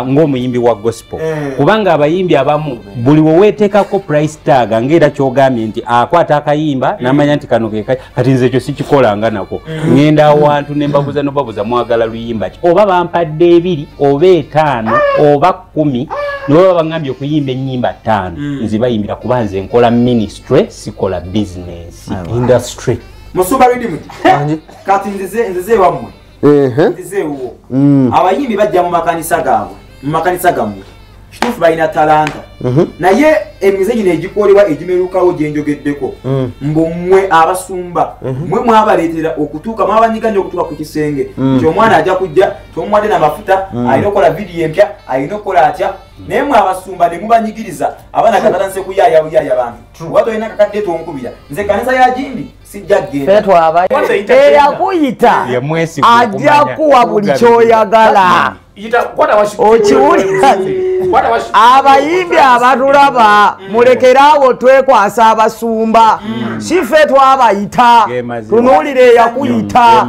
ng'omuyimbi wa gospel, kubanga abayimbi abamu buli we weeteekako price tag ng'era ky'ogambye nti akwata akayimba n'amanya nti kano ke kati nze ekyo sikikolanga nako. Ngenda awantu ne mbabuza nobabuza mwagala luyimba ki, oba bampadde 2 oba 5 oba 10, ne baba baŋŋambye okuyimba ennyimba 5 nzibayimbira kuba nze nkola ministry, sikola business industry. Musumba Redeemed, kati nzize wammwe nzizeewo abayimbi bajja mu makanisa gaabwe, mu makanisa gammwe kituufu balina talanta, naye emize gino egikolebwa egimerukawo gye njogeddeko mbu mmwe abasumba mmwe mwabaleetera okutuuka, mwabanyiganya okutuuka ku kisenge nti omwana ajja kujja tomuwadde n'amafuta, alina okukola vidiyo empya, alina okukola atya, naye mmwe abasumba ne mubanyigiriza abaana kabatandise kuyaaya buyaaya bantu. Oba tolina kakadde tonkubira, nze kanisa ya gindi sijja kugenda. Eyakuyita ajja kuwa buli ky'oyagala. Okiwulira? Abayimbi abatulaba mulekeraawo twekwasa abasumba. Si ffe twabayita, tunuulire eyakuyita.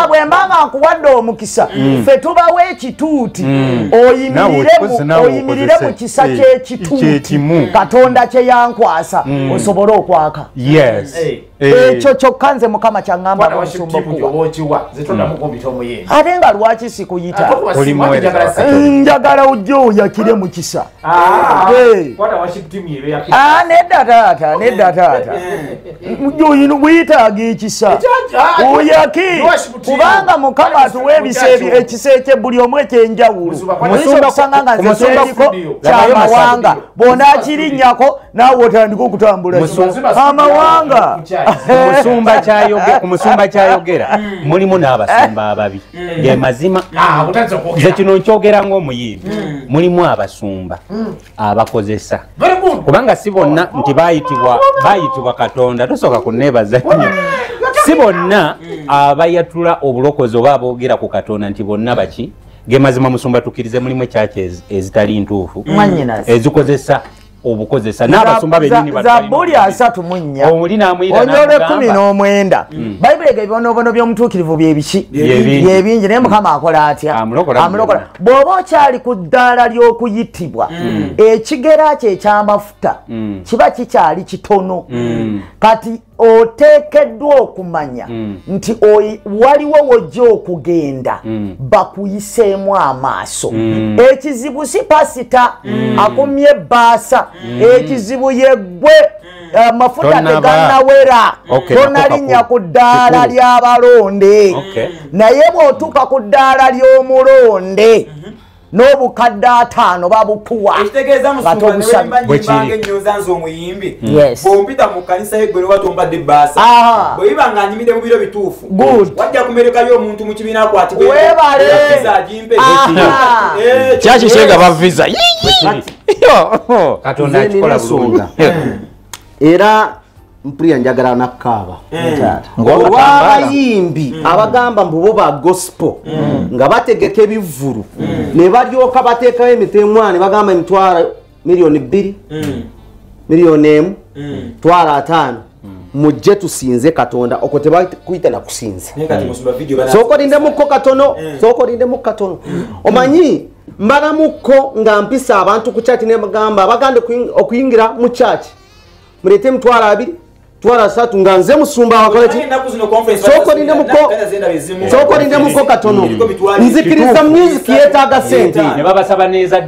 Bwe mba nga nkuwadde omukisa, ffe tubawo ekituuti, oyimirire mu kisa ky'ekituuti Katonda kye yankwasa osobole okwaka. Ekyo kyokka nze Mukama kyaŋŋamba n'omusumba okuwa. Ate nga lwaki sikuyita? Njagala ojje oyakire mu kisa. Nedda taata, nedda taata. Wetaaga ekisa. Oyaki kubanga Mukama atuwa ekisa ekye buli omu ekyenjawulo. Oyinza okusanga nga nze kyeriko kyamawanga, bw'onaakirinnyako naawe otandika okutambula amawanga. Ku musumba kyayogera mulimu n'abasumba ababi. Ge mazima. Nze kino nkyogera ng'omuyimbi. Mulimu abasumba abakozesa. Kubanga si bonna nti bayitibwa Katonda, tosooka kunneebaza nnyo. Si bonna abayatula obulokozi oba aboogera ku Katonda nti bonna baki. Ge mazima musumba tukkirize mulimu ekyaki ezitali ntuufu ezikozesa obukozesa n'abasumba bennyini. Zabbuli 34 onyole 19. Bayibuli ega ebibonoobono by'omutuukirivu bye biki? Bye bingi. Naye Mukama akola atya? Amulokola. Bw'oba okyali ku ddaala ly'okuyitibwa, ekigera kye eky'amafuta kiba kikyali kitono. Kati oteekeddwa okumanya nti waliwo w'ojja okugenda bakuyiseemu amaaso. Ekizibu si pasita akumye ebbaasa, ekizibu yeggwe amafuta tegannawera, tonalinnya ku ddaala ly'abalonde. Naye bw'otuuka ku ddaala ly'omulonde n'obukadde 5 babukuwa. Ekitegeeza musumba ne bwe mba ennyoza nze omuyimbi, bw'ompita mu kkanisa y'eggwe ne watombadde ebbaasa, bwe biba nga nyimidde mu biro bituufu, wajja kumerekayo omuntu mu kibiina akwatibwe visa agimpe. Kyaki kyenga ba visa. Katonda akikola bulungi. Era mpulira njagala nakkaaba. Olw'abayimbi abagamba mbu bo ba gospel nga bategeka ebivvulu ne balyoka bateekayo emitemwa ne bagamba emitwalo 2 million 1 500,000 mujje tusinze Katonda. Okwo tebakuyita na kusinza. Sooka olindemukko katono, sooka olindemukko katono. Omanyi mbalamukko nga mpisa abantu ku church ne bagamba abaganda okuyingira mu church mulete 20,000 3,000 nga nze musumba wakola ki? Sooka olindemukko katono. Nzikiriza music yeetaaga ssente. Ne babasaba neza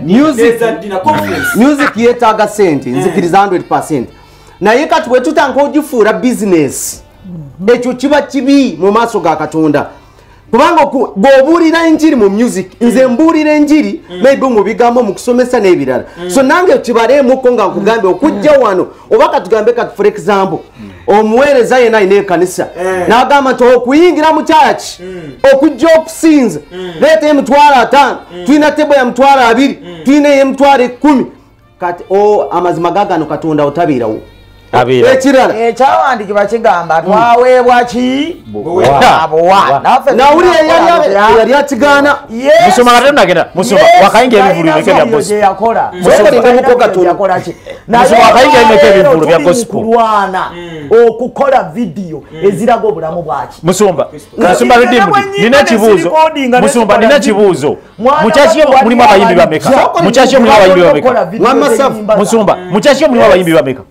Music yeetaaga ssente, nzikiriza 100%. Naye kati bwe tutandika ogifuula bizinesi, ekyo kiba kibi mu maaso ga Katonda. Kubanga bw'obuulira enjiri mu music, nze mbuulira enjiri maybe mu bigambo, mu kusomesa n'ebirala. So nange kibaleemuko nga nkugambye okujja wano, oba katugambe kati for example, omuweereza yenna alina ekkanisa n'agamba nti okuyingira mu church okujja okusinza leeta 5,000, tulina tebo ya 20,000, tulina ey'emitwalo 10. Kati amazima gagano Katonda otabeerawo. Ekirala ekyawandiikibwa kigamba twaweebwa ki? Buwa. Nawulira eyali akigaana. Musumba nga tonnagenda, musumba wakayingira ebivvulu bimeka bya gospel? Musumba wakayingira bimeka ebivvulu bya gospel? Kulwana okukola vidiyo eziraga obulamu bwaki. Musumba, musumba Redeemed, nina kibuuzo. Musumba nina kibuuzo. Mu church yo mulimu abayimbi bameka? Mu church yo mulimu abayimbi bameka? Musumba, mu church yo mulimu abayimbi bameka?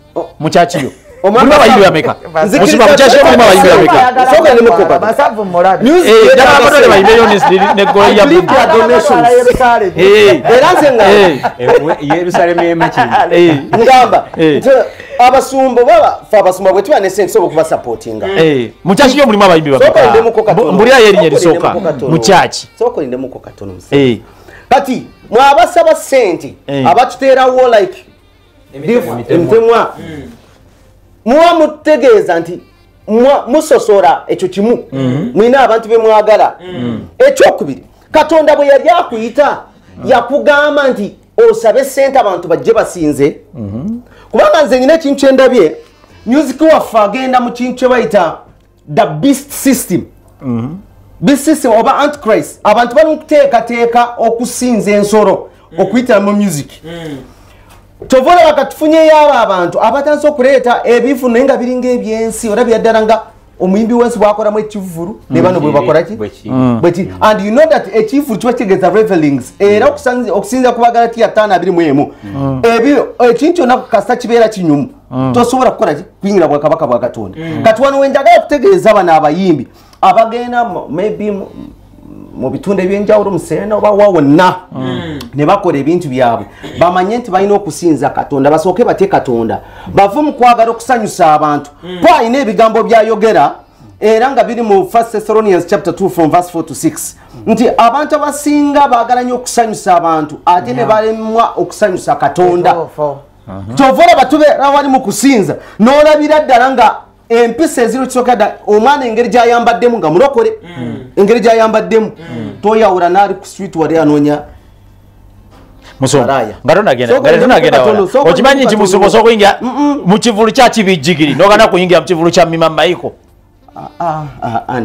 Mu church yo mulimu abayimbi bameka? Musumba, mu church yo mulimu abayimbi bameka? Sooka olindemukko katono. Masavu mulabi. Njagala abatole bayimbeyo ne goal ya I believe their donations. Era nze ngamba Yerusalemu y'emakindi. Ngamba nti abasumba baba fe abasumba bwe tuba ne ssente tusobola okubasupportinga. Mu church yo mulimu abayimbi Sooka bameka? olindemukko katono. Mbulira erinnya Sooka erisooka olindemukko katono. mu church. Sooka olindemukko katono musajja. Kati mwabasaba ssente abatuteerawo like emitemwa, muba mutegeeza nti musosora ekyo kimu, mulina abantu be mwagala. Ekyokubiri, Katonda bwe yali akuyita yakugamba nti osabe ssente abantu bajje basinze. Kubanga nze nina ekintu kyendabye, music waffe agenda mu kintu kye bayita the beast system. Bisisi oba antichrist abantu bali mukuteekateeka okusinza ensolo okuyitira mu music. Tovola bakatufunyeyo abo abantu abatandise okuleeta ebifu naye nga biringa ebyensi olabira ddala nga omuyimbi w'ensi bwakolamu ekivvulu ne bano bwe bakola ki bweki. And you know that ekivvulu kiba kitegeeza revelings era okusinziira ku Bagalatiya 5:21 ebyo ekintu kyonna kasita kibeera kinyumu tosobola kukola ki kuyingira bwakabaka bwa Katonda. Kati wano wenjagala okutegeeza bano abayimbi abagenda maybe mu bitundu ebyenjawulo mu Serena oba wa wonna ne bakola ebintu byabwe bamanye nti balina okusinza Katonda, basooke batye Katonda, bave mu kwagala okusanyusa abantu. Po alina ebigambo byayogera era nga biri mu 1 Thessalonians chapter 2 from verse 4 to 6 nti abantu abasinga baagala nnyo okusanyusa abantu ate ne balemwa okusanyusa Katonda. Kyova olaba tubeera wali mu kusinza n'olabira ddala nga empisa eziro kisooka dda omwana engeri gy'ayambaddemu nga mulokole engeri gy'ayambaddemu toyawula n'ali ku street wali anoonya nga tonagenda okimanyi nti musumba osobola okuyingira mu kivulu kya Kibijjigiri n'ogana kuyingira mu kivulu kya Mima Michael.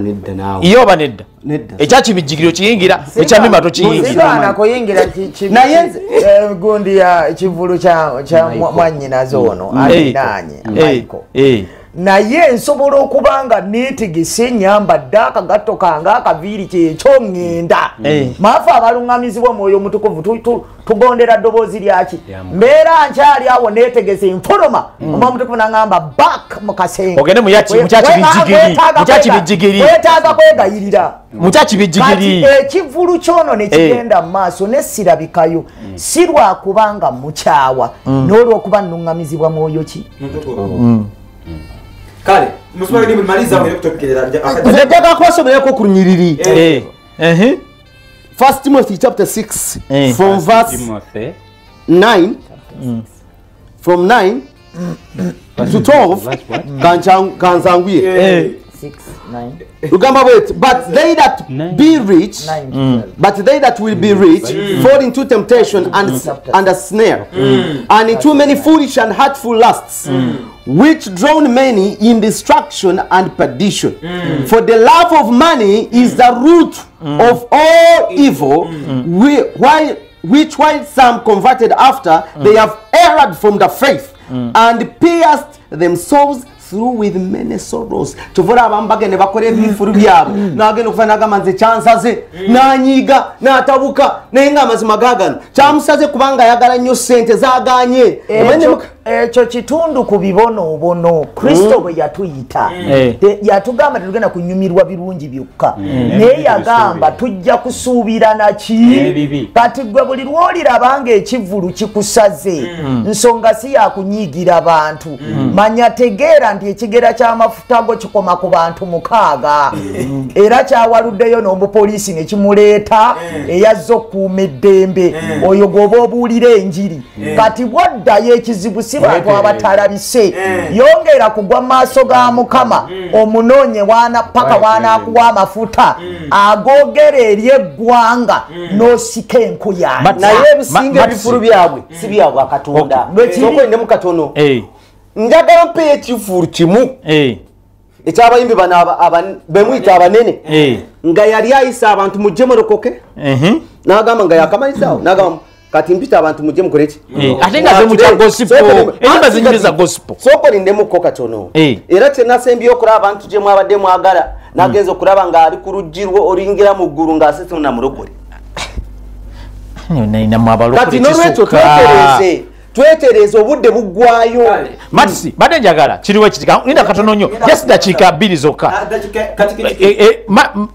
Nedda naawe ye oba nedda ekya Kibijjigiri okiyingira ekya Mima tokiyingira. Kuyingira gundi ya kivulu kya mwannyinaze ono alinaanye Michael naye nsobola okuba nga neetegese nyambadde akagatto kange akaviiri kyekyo ŋŋenda maafe abaluŋŋamizibwa Mwoyo Mutukuvu tugondera ddoboozi lyaki mbeera nkyali awo neetegese nfuluma Omwoyo Mutukuvu n'aŋŋamba back mu kasenge ogende mukyakibiggigiri wetaaga kwegayirira mukyakibijjigiri ekivulu kyono ne kigenda mu maaso ne sirabikayo si lwakubanga mukyawa n'olwokuba nnuŋŋamizibwa mwoyo ki. Kale musumba ndi maliza mu kutopikerera njagala kubasomerako ku lunyiriri. 1 Timothy chapter 6 from verse 9 from 9 to 12 kanzanguye 6 9 Lugamba bweti, but they that be rich, but they that will be rich fall into temptation and a snare, and into many foolish and hurtful lusts, which drown many in destruction and perdition. For the love of money is the root of all evil, which while some converted after, they have erred from the faith and pierced themselves through with many sorrows. Kyova abamu bagenda bakola ebifulu byabwe n'agenda okuva n'agamba nze kyansaze n'anyiiga n'atabuka naye ng'amazima gaagano kyamusaze kubanga ayagala nnyo ssente zaaganye. Ekyo kitundu ku bibonoobono Kristo bwe yatuyita yatugamba tetugenda kunyumirwa birungi byokka naye yagamba tujja kusuubira naki. Kati gwe buli lw'oliraba ng'ekivvulu kikusaze nsonga si yakunyiigira bantu manya tegeera nti ekigera ky'amafuta go kikoma ku bantu 6 era kyawaluddeyo n'omupoliisi ne kimuleeta eyazze okukuuma eddembe oyo gw'oba obuulira enjiri. Kati bw'oddayo ekizibu si bantu abatalabise yongera kugwa mu maaso ga Mukama omunoonye wana paka wanaakuwa amafuta agoogera eri eggwanga n'osika enkuyanja. Naye ebisinga ebifulu byabwe si byabwe Katonda. Sooka katono njagala mpeyo ekivulu kimu ekyabayimbi bano bemuyita abanene nga yali ayisa abantu mujje mulokoke n'agamba nga yakamalizaawo n'agamba kati mpita abantu mujje mukole ki ate nga ze mutya gospel enyimba zinyiriza gospel. Sooka olindemuko katono era kyenasembyeyo okulaba abantu gye mwabadde mwagala nagenza okulaba ng'ali ku luggi lwo oluyingira mu ggulu ng'asese namulokole. Kati n'olwekyo twetereze obudde buggwayo. Matisi badde njagala kiriwo ekitika linda katono nnyo just dakiika 2 zokka.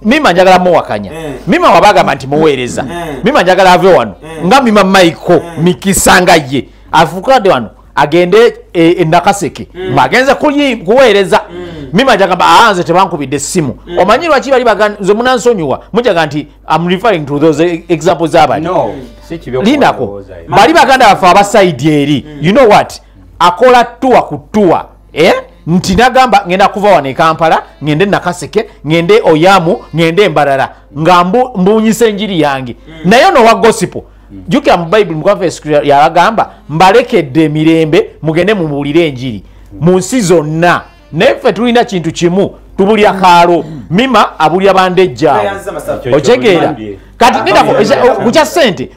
Mima njagala muwakanya Mima wabagamba nti muweereza Mima njagala ave wano nga Mima Michael Mikisa nga ye afuukadde wano agende e Nakaseke agenze kuweereza. Mima njagamba nze tebankubidde essimu omanyi lwaki bali nze munansonyiwa mujaga nti I'm referring to those examples abali lindako bali baganda baffe abasaidi eri you know what akola tuwa ku tuwa nti nagamba ngenda kuva wano e Kampala ngende Nakaseke ngende Oyamu ngende Mbarara nga mbunyisa enjiri yange naye no wa gospel jjukira mu Bible mu yabagamba mbalekedde emirembe mugende mubuulire enjiri mu nsi zonna. Naye ffe tulina kintu kimu tubulya kaalo Mima abulya bandejja otegeera kati nidako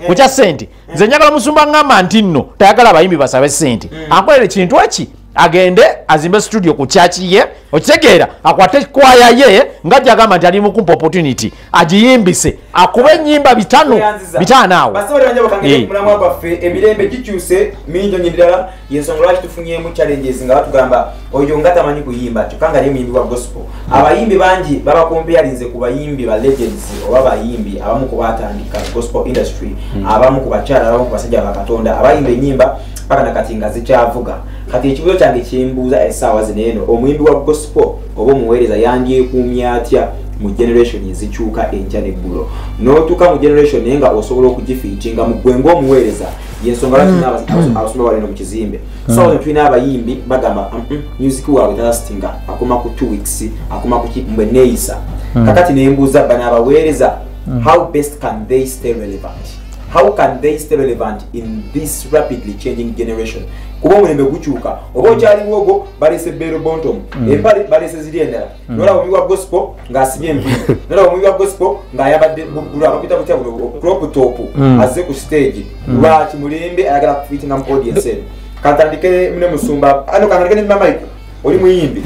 kucha sente nze njagala musumba ngamba nti nno tayagala abayimbi basabe sente akolere kintu eki agende azimbe studio ku church ye okitegeera akwate kwaya ye ngajja agamba nti ali mu kumpa opportunity agiyimbise akube ennyimba bitano awo basobole banja bakangende ku mulamwa gwaffe emirembe gikyuse mingi nnyo yensonga lwaki tufunyemu challenges nga batugamba oyo nga tamanyi kuyimba kyokka nga ali muyimbi wa gospel. Abayimbi bangi babakompeyalinze ku bayimbi ba legends oba bayimbi abamu ku batandika gospel industry, abamu ku bakyala, abamu ku basajja ba Katonda abayimba ennyimba paka nakati nga zikyavuga. Kati ekibuuzo kyange kyembuuza essaawa zino eno, omuyimbi wa gospel oba omuweereza yandyekuumye atya mu generation ezikyuka enkya n'eggulo? N'otuuka mu generation naye nga osobola okugifiitinga mu ggwe ng'omuweereza. Yensonga lwaki abasumba bali eno mu kizimbe. Ssaawa zino tulina abayimbi bagamba music waabwe talastinga, akoma ku 2 weeks, akoma ku ki mbwe neeyisa. Kakati ne mbuuza bano abaweereza, how best can they stay relevant? How can they stay relevant in this rapidly changing generation? Kuba omulembe gukyuka, oba okyaliwo ogwo balese bell bottom, empale balese ziri endala. Nolaba omuyimbi wa gospel ng'asibye enviiri, nolaba omuyimbi wa gospel ng'ayambadde buggulu abapita butya buno crop top, azze ku stage. Lwaki mulembe ayagala kufiitinga mu audience eno? Kantandike ne musumba, ano kantandike ne Mama Michael, oli muyimbi.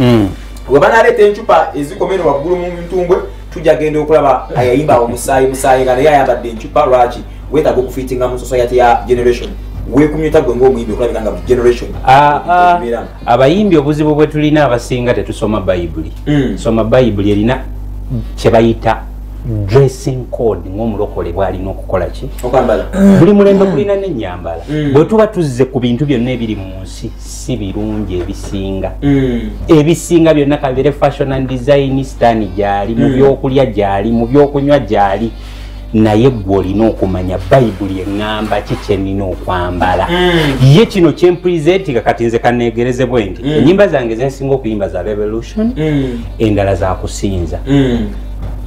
Bwe banaleeta encupa ezikoma eno waggulu mu ntumbwe, tujja genda okulaba ayayimba omusaayi musaayi nga naye ayambadde encupa. Lwaki weetaaga okufiitinga mu society ya generation? Weekumyuta gwe ng'omuyimbi okulabika nga generation. Abayimbi obuzibu bwe tulina abasinga tetusoma Bayibuli. Soma Bayibuli erina kye bayita dressing code ng'omulokole bw'alina okukola ki? Okwambala. Buli mulembe gulina n'ennyambala. Bwe tuba tuzze ku bintu byonna ebiri mu nsi si birungi ebisinga. Ebisinga byonna kabeere fashion and design, sitaani gy'ali, mu byokulya gy'ali, mu byokunywa gy'ali. Naye ggwe olina okumanya Bayibuli eŋŋamba ki kye nnina okwambala. Ye kino kye mpresentinga kati nze kanneegereze bwe nti ennyimba zange ze nsinga okuyimba za revolution, endala za kusinza.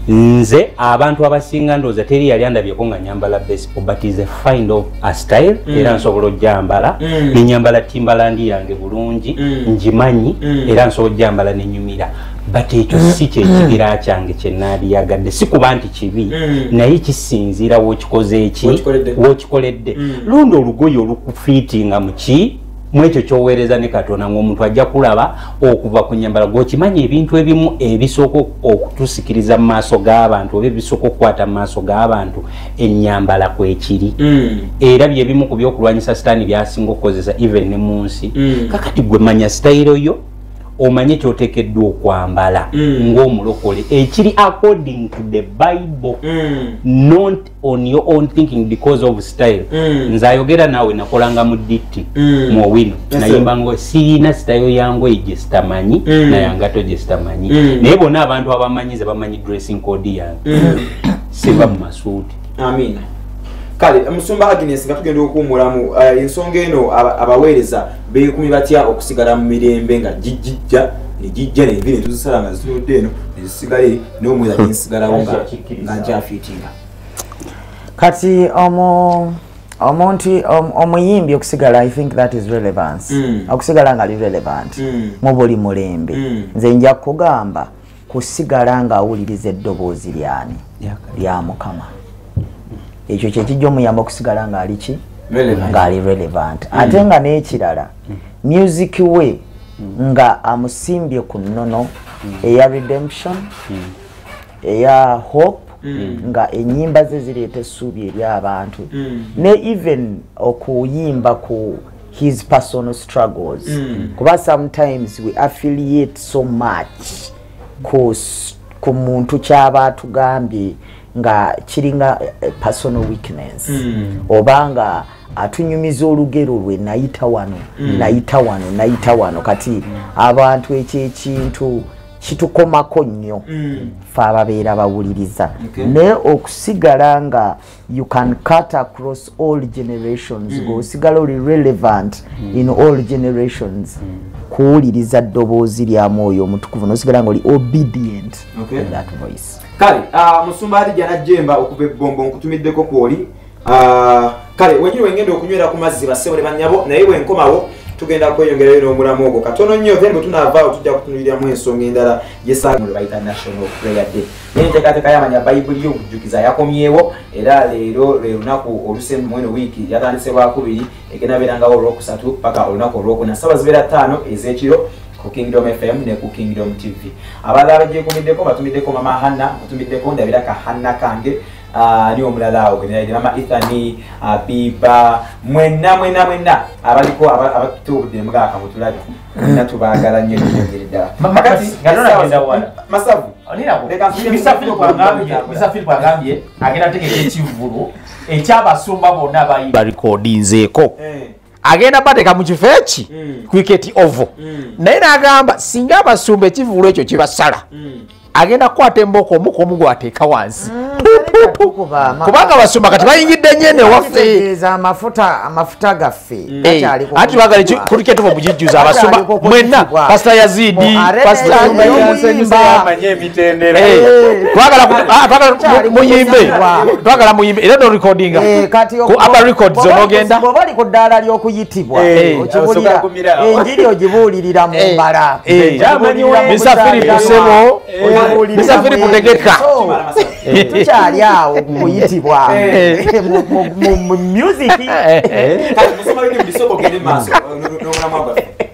Nze abantu abasinga ndowooza teri yali andabyeko nga nyambala baseball, but is a find of a style, era nsobola ojjambala ne nyambala Timberland yange bulungi, ngimanyi, era nsobola ojjambala ne nyumira. But ekyo si kyekigira kyange kye naalyagadde, si kuba nti kibi, naye kisinziira w'okikoze eki w'okikoledde. Lundi olugoye olukufiitinga mu ki mwekyo kyoweereza ne Katonda ng'omuntu ajja kulaba okuva ku nnyambala. Gw'okimanyi ebintu ebimu ebisooka okutusikiriza mu maaso g'abantu oba ebisooka okukwata mu maaso g'abantu ennyambala kwekiri. Era bye bimu ku byokulwanyisa sitaani by'asinga okukozesa even ne mu nsi. Kakati gwe manya sitayiro yo, omanye kyoteekeddwa okwambala ng'omulokole ekiri according to the Bible, not on your own thinking because of style. Nze ayogera naawe nakolanga mu DT mu Owino, nayimba ngo sirina sitayiro yangoye gye sitamanyi nayangato gye sitamanyi, naye bonna abantu abamanyi ze bamanyi dressing code yange, siva mu masuuti. Amina. Kale musumba Agnes, nga tugenda okuwummulamu, ensonga eno abaweereza beekumi batya okusigala mu mirembe nga gijjijja ne gijja n'enviiri ne tuzisala nga zitunudde eno ne zisigala eri n'omuweereza ne nsigalawo nga nkyafiitinga? Kati omuntu omuyimbi okusigala, I think that is relevance, okusigala nga ali relevant mu buli mulembe, nze nja kugamba kusigala ng'awuliriza eddoboozi lyani? Lya Mukama. Ekyo kyekijja omuyamba okusigala ng'ali ki? Ng'ali relevant. Ate nga n'ekirala, music we nga amusimbye ku nnono eya redemption, eya hope, nga ennyimba ze zireeta essuubi eri abantu, ne even okuyimba ku his personal struggles, kuba sometimes we affiliate so much ku muntu kyaba atugambye nga kiringa personal weakness, oba nga atunyumiza olugero lwe, nayita wano, nayita wano, nayita wano. Kati abantu ekyo ekintu kitukomako nnyo fe ababeera bawuliriza. Naye okusigala nga you can cut across all generations, ng'osigala oli relevant in all generations, kuwuliriza ddoboozi lya Mwoyo Omutukuvu n'osigala nga oli obedient in that voice. Kale musumba Hadija Najjemba okuva ebbombo, nkutumiddeko kwoli. Kale wenyini wengenda okunywera ku mazzi, bassebo ne bannyabo, naye bwenkomawo Tugenda kweyongerayo n'omulamu ogwo katono nnyo, then bwe tunaavaawo tujja kutunuuliramu ensonga endala gyesaaga bayita National Prayer Day. N'enteekateeka y'amanya Bayibuli y'okujjukiza yakomyewo, era leero lwe lunaku olusemba mweno wiiki yatandise lwakubiri, egenda beerangawo olwokusatu paka olunaku olwokuna, ssaawa zibeera 5 ez'ekiro ku Kingdom FM ne ku Kingdom TV. Abalala abagyekumiddeko batumiddeko Mama Hanna, batumiddeko ndabira ka Hanna kange, ni omulala awo gwe Mama Ethani, Biba, mwenna mwenna mwenna abaliko abatuubudde mugaka mutulabe mwenna tubaagala nnyo nnyo ddala. Kakati Masavu Mr. Philip agambye agenda ategeka ekivvulu eky'abasumba bonna barikodinzeeko, agenda bateeka mu kifo eki Cricket Oval, naye n'agamba singa abasumba ekivvulu ekyo kibasala agenda kukwata embooko omu ku omu gw'ateeka wansi, kubanga abasumba kati bayingidde nnyo eno ewaffe. Amafuta gaffe anti baagala Cricket Oval mugijjuza abasumba mwenna, Pastor Yazidi, muyimbe, twagala muyimbe era norecordinga ku Abba Records onogenda bw'oba oli ku ddaala ly'okuyitibwa okibulira enjiri ogibuulirira mu mbala. Mr. Philip Sebo, Mr. Philip Tegeka tukyali awo kuyitibwa mu music.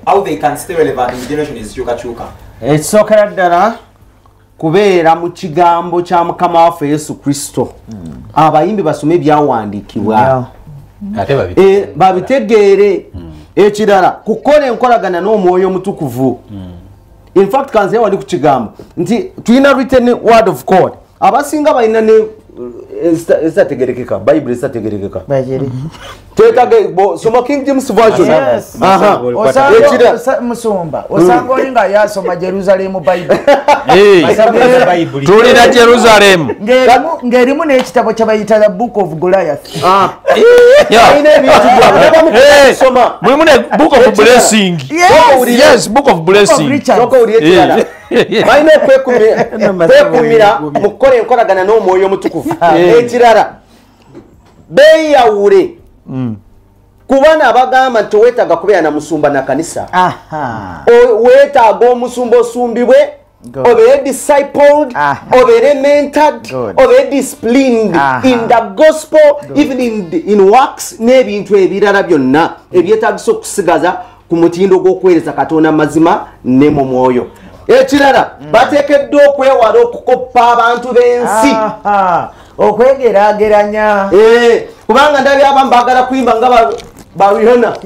How they can stay relevant in the generation ezikyukakyuka. Ekisookera ddala kubeera mu kigambo kya Mukama waffe Yesu Kristo. Abayimbi basome ebyawandiikibwa babitegeere. Ekirala kukola enkolagana n'omwoyo omutukuvu. In fact kanze wali ku kigambo nti tulina written word of God. Abasinga balina ne ezitategerekeka, Bayibuli ezitategerekeka. Soma King James Version. Musumba osanga oli nga yasoma Jerusalem Bible. Tulina Jerusalem ng'erimu n'ekitabo kye bayita the Book of Goliath. Mulimu ne Book of Blessing. Yes, Book of Blessing. Balina okwekumira mu kukola enkolagana n'omwoyo omutukuvu. Ekirala beeyawule kubana abagamba nti weetaaga kubeera na musumba na kanisa. Weetaaga omusumba osumbibwe, obeere discipled, obeere mentored, obeere disciplined in the gospel, even in works n'ebintu ebirala byonna ebyetaagisa okusigaza ku mutindo gw'okuweereza Katonda mazima ne mu mwoyo. Ekirala bateekeddwa okwewala okukoppa abantu b'ensi, okwegeraageranya, kubanga ndabye abamu baagala kuyimba nga ba Rihanna,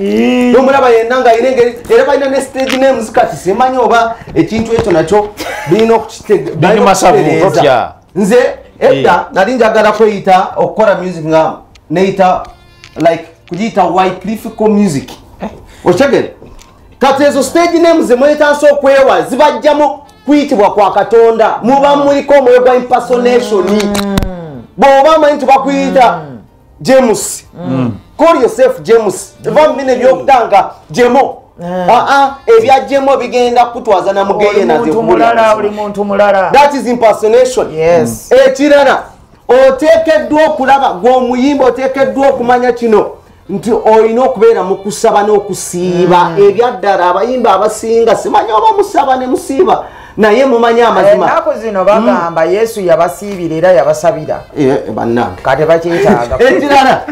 n'omulaba yenna ng'alina engeri, era balina ne stage names. Kati simanyi oba ekintu ekyo nakyo birina okukitegeeza. Nze edda nali njagala kweyita okukola music nga neyita like kugiyita Wycliffe music, okitegere. Kati ezo stage names zemwetaasa okwewa zibajjamu kuyitibwa kwa Katonda, muba muliko omwoyo gwa impersonation. Bw'oba amanyi nti bakuyita James, call yourself James. Va mu bino ebyokutanga Jemo, ebya Jemo bigenda kutwaza na mugeye naze. That is impersonation. Ekirala oteekeddwa okulaba gw'omuyimba, oteekeddwa okumanya kino nti olina okubeera mu kusaba n'okusiiba. Ebyaddala abayimba abasinga simanyi oba musaba ne musiiba, naye mumanyi amazima. Ennaku zino bagamba Yesu yabasiibira era yabasabira, bannange kati bakyetaaga. Ekirala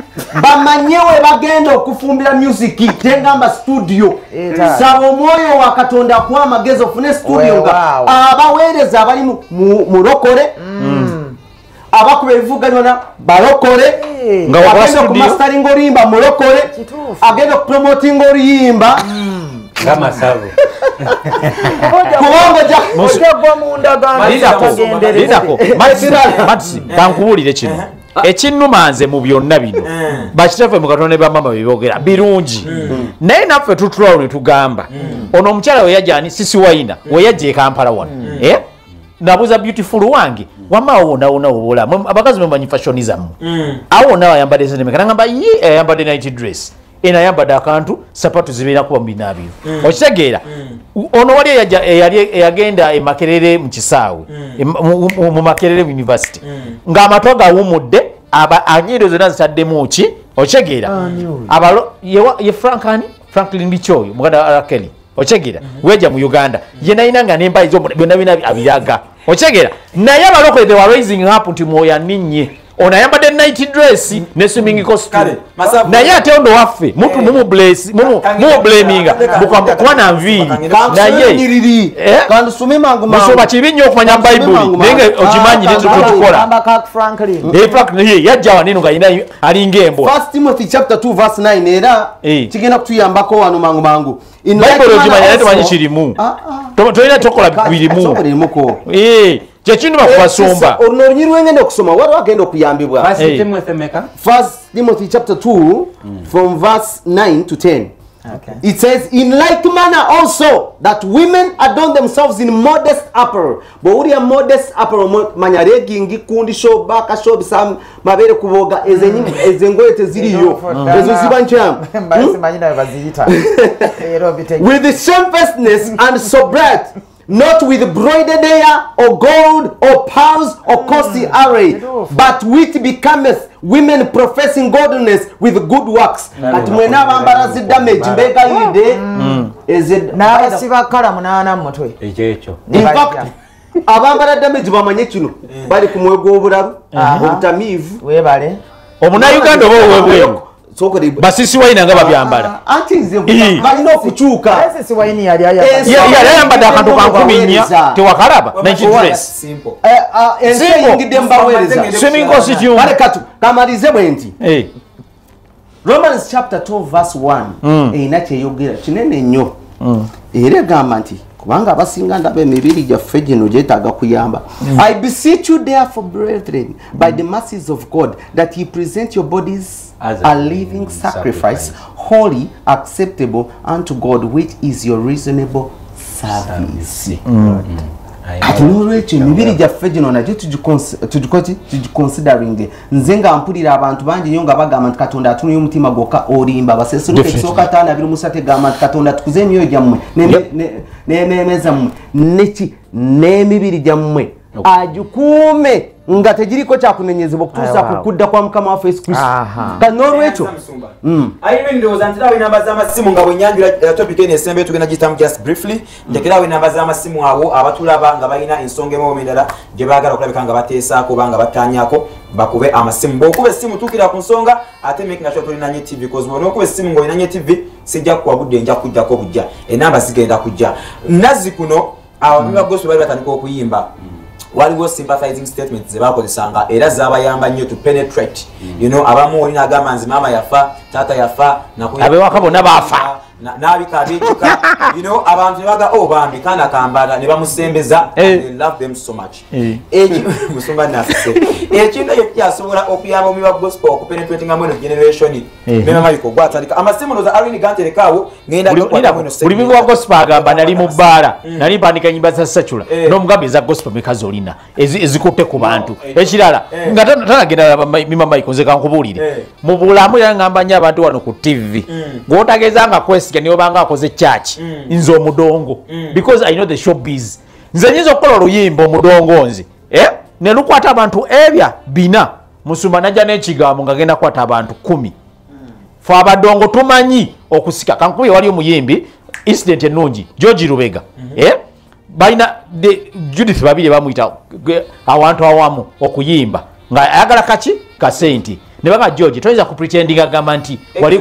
bamanye we bagenda okufumbira music, tengamba studio. Saba omwoyo wa Katonda akuwa amagezi ofune studio nga abaweereza abali mulokole, abakuba ebivuganywa balokole, agenda okumasteringa oluyimba mulokole, agenda okupromotinga oluyimba nga Masavu. Kankubuulire kino ekinnuma nze mu byonna bino bakitaffe mu Katonda ne bamama bye boogera birungi, naye naffe tutulawo ne tugamba ono omukyala we yajja ani Sisi Wayina we yajja e Kampala wano, nabuuza beautiful wange wamma awo wonna wonna wobola abakazi mumanyi fashion zammwe, awo wonna ayambadde sente meka? Nagamba ye ayambadde night dress, eno ayambadde akantu, sapatu zibeera kuba mu binaabiro, okitegeera. Ono wali eyagenda e Makerere mu kisaawe, mu Makerere University, ng'amatu gawumudde, anyindo zonna zitaddemu ki, okitegeera. Ye Frank ani Franklin Bichoyo muganda wa Kelly ochegira weja mu Uganda ye nayina nga nemba izo byonna bina abiraga ochegira naye abalokole they were raising up nti mwoyo ninye ono ayambadde night dress ne swimming costume naye ate ono waffe mutu mumu bless mumu blaminga kuba na nviiri naye kandusume mangu mangu musoba kibi nnyo okumanya Bayibuli naye okimanyi netukola Franklin yajja waneno nga yina alinga embwa. 1 Timothy chapter 2 verse 9 era kigenda kutuyambako wano mangu mangu. Bayibuli ogimanya naye tomanyi kirimu tolina tokola birimu kyekinuma kubasumba ono olunyiri lwengenda okusoma waliwo agenda okuyambibwa. 1 Timothy chapter 2 from verse 9 to 10. Okay. It says, in like manner also that women adorn themselves in modest apparel. But what are modest apparel? Manya legging, kundi show, baka show, bisam, mabere kuboga, ezengoye teziriyo. Ezo ziba nkyam. With the shamefacedness and sobriety, not with broidered hair or gold or pearls or costly array, but which becometh women professing godliness with good works. Kati mwena bambara zi damage mbega yide n'abasiba kala munaana mu mutwe. Ekyo in fact abambara damage bamanye kino bali ku mwego obulalu obutamiivu webale omunnayuganda oba owebweru basisi waina nga babyambala anti nze balina okukyuka. Basisi waini yali ayambadde akantu ka 14 tewakalaba night dress ensi eyingidde mbaweereza swimming costume. Kale katu kamalize bwe nti Romans chapter 12 verse 1 erina kyeyogera kinene nnyo era egamba nti kubanga abasinga ndaba emibiri gyaffe gino gyetaaga kuyamba. I beseech you therefore brethren by the mercies of God that ye present your bodies as a living sacrifice, holy, acceptable unto God, which is your reasonable service. Kati n'olwekyo emibiri gyaffe gino nagyo tugiconsidering. Nze nga mpulira abantu bangi nnyo nga bagamba nti Katonda atunuye omutima gwokka olimba. Abaseesuluka ekisooka 5:23 egamba nti Katonda tukuze emyoyo gyammwe n'emmeeme zammwe neki n'emibiri gyammwe agikuume nga tegiriko kyakunenyezebwa okutuusa ku kudda kwa Mukama waffe Yesu Kristo. Kati n'olwekyo Irene ndowooza nterawo enamba z'amasimu nga bwenyanjula topic eno esembe tugenda giyitamu just briefly. Ntekerawo enamba z'amasimu awo abatulaba nga balina ensonga emu endala gye baagala okulabika nga bateesaako oba nga battaanyaako bakube amasimu. Bw'okuba essimu tuukira ku nsonga ate making sure tolinanye TV because bw'onookuba essimu ng'olinanye TV sijja kuwa budde nja kujjako bujja enamba zigenda kujja. Nazzi kuno ababi ba gospel bali batandika okuyimba waliwo sympathizing statements ze bakozesanga era zabayamba nnyo to penetrate. You know abamu olina agamba nzi maama yafa taata yafa abewaka bonna baafa n'abika abeekyuka you know abantu ne baga oh bambi kaana kambala ne bamusembeza. They love them so much. Musumba naffe ekintu ekyo kyasobola okuyamba omubi wa gospel okupenetratinga mu eno generation. Mema Michael gwatandika amasimu ndowooza Irene ganterekaawo ngenda buli mubi wa gospel agamba nali mu bbaala nali mpandika ennyimba za Sacula n'omugamba eza gospel meka z'olina ezikutte ku bantu ekirala nga tanagenda Mima Michael nze kankubuulire mu bulamu era ngamba nnyo abantu wano ku TV gw'otageeza nga kwesiga niyo banga akoze church nze omudongo because I know the showbiz. Nze nyinza okukola oluyimba omudongo nze ne lukwata abantu ebya bina musumba najja n'ekigambo nga genda kukwata abantu 10. Fe abadongo tumanyi okusika. Kankubi wali omuyimbi incident ennungi George Lubega balina Judith Babiri bamuyita awantu awamu okuyimba nga ayagala kaki kasente ne baga George toyinza kupretendinga agamba nti wali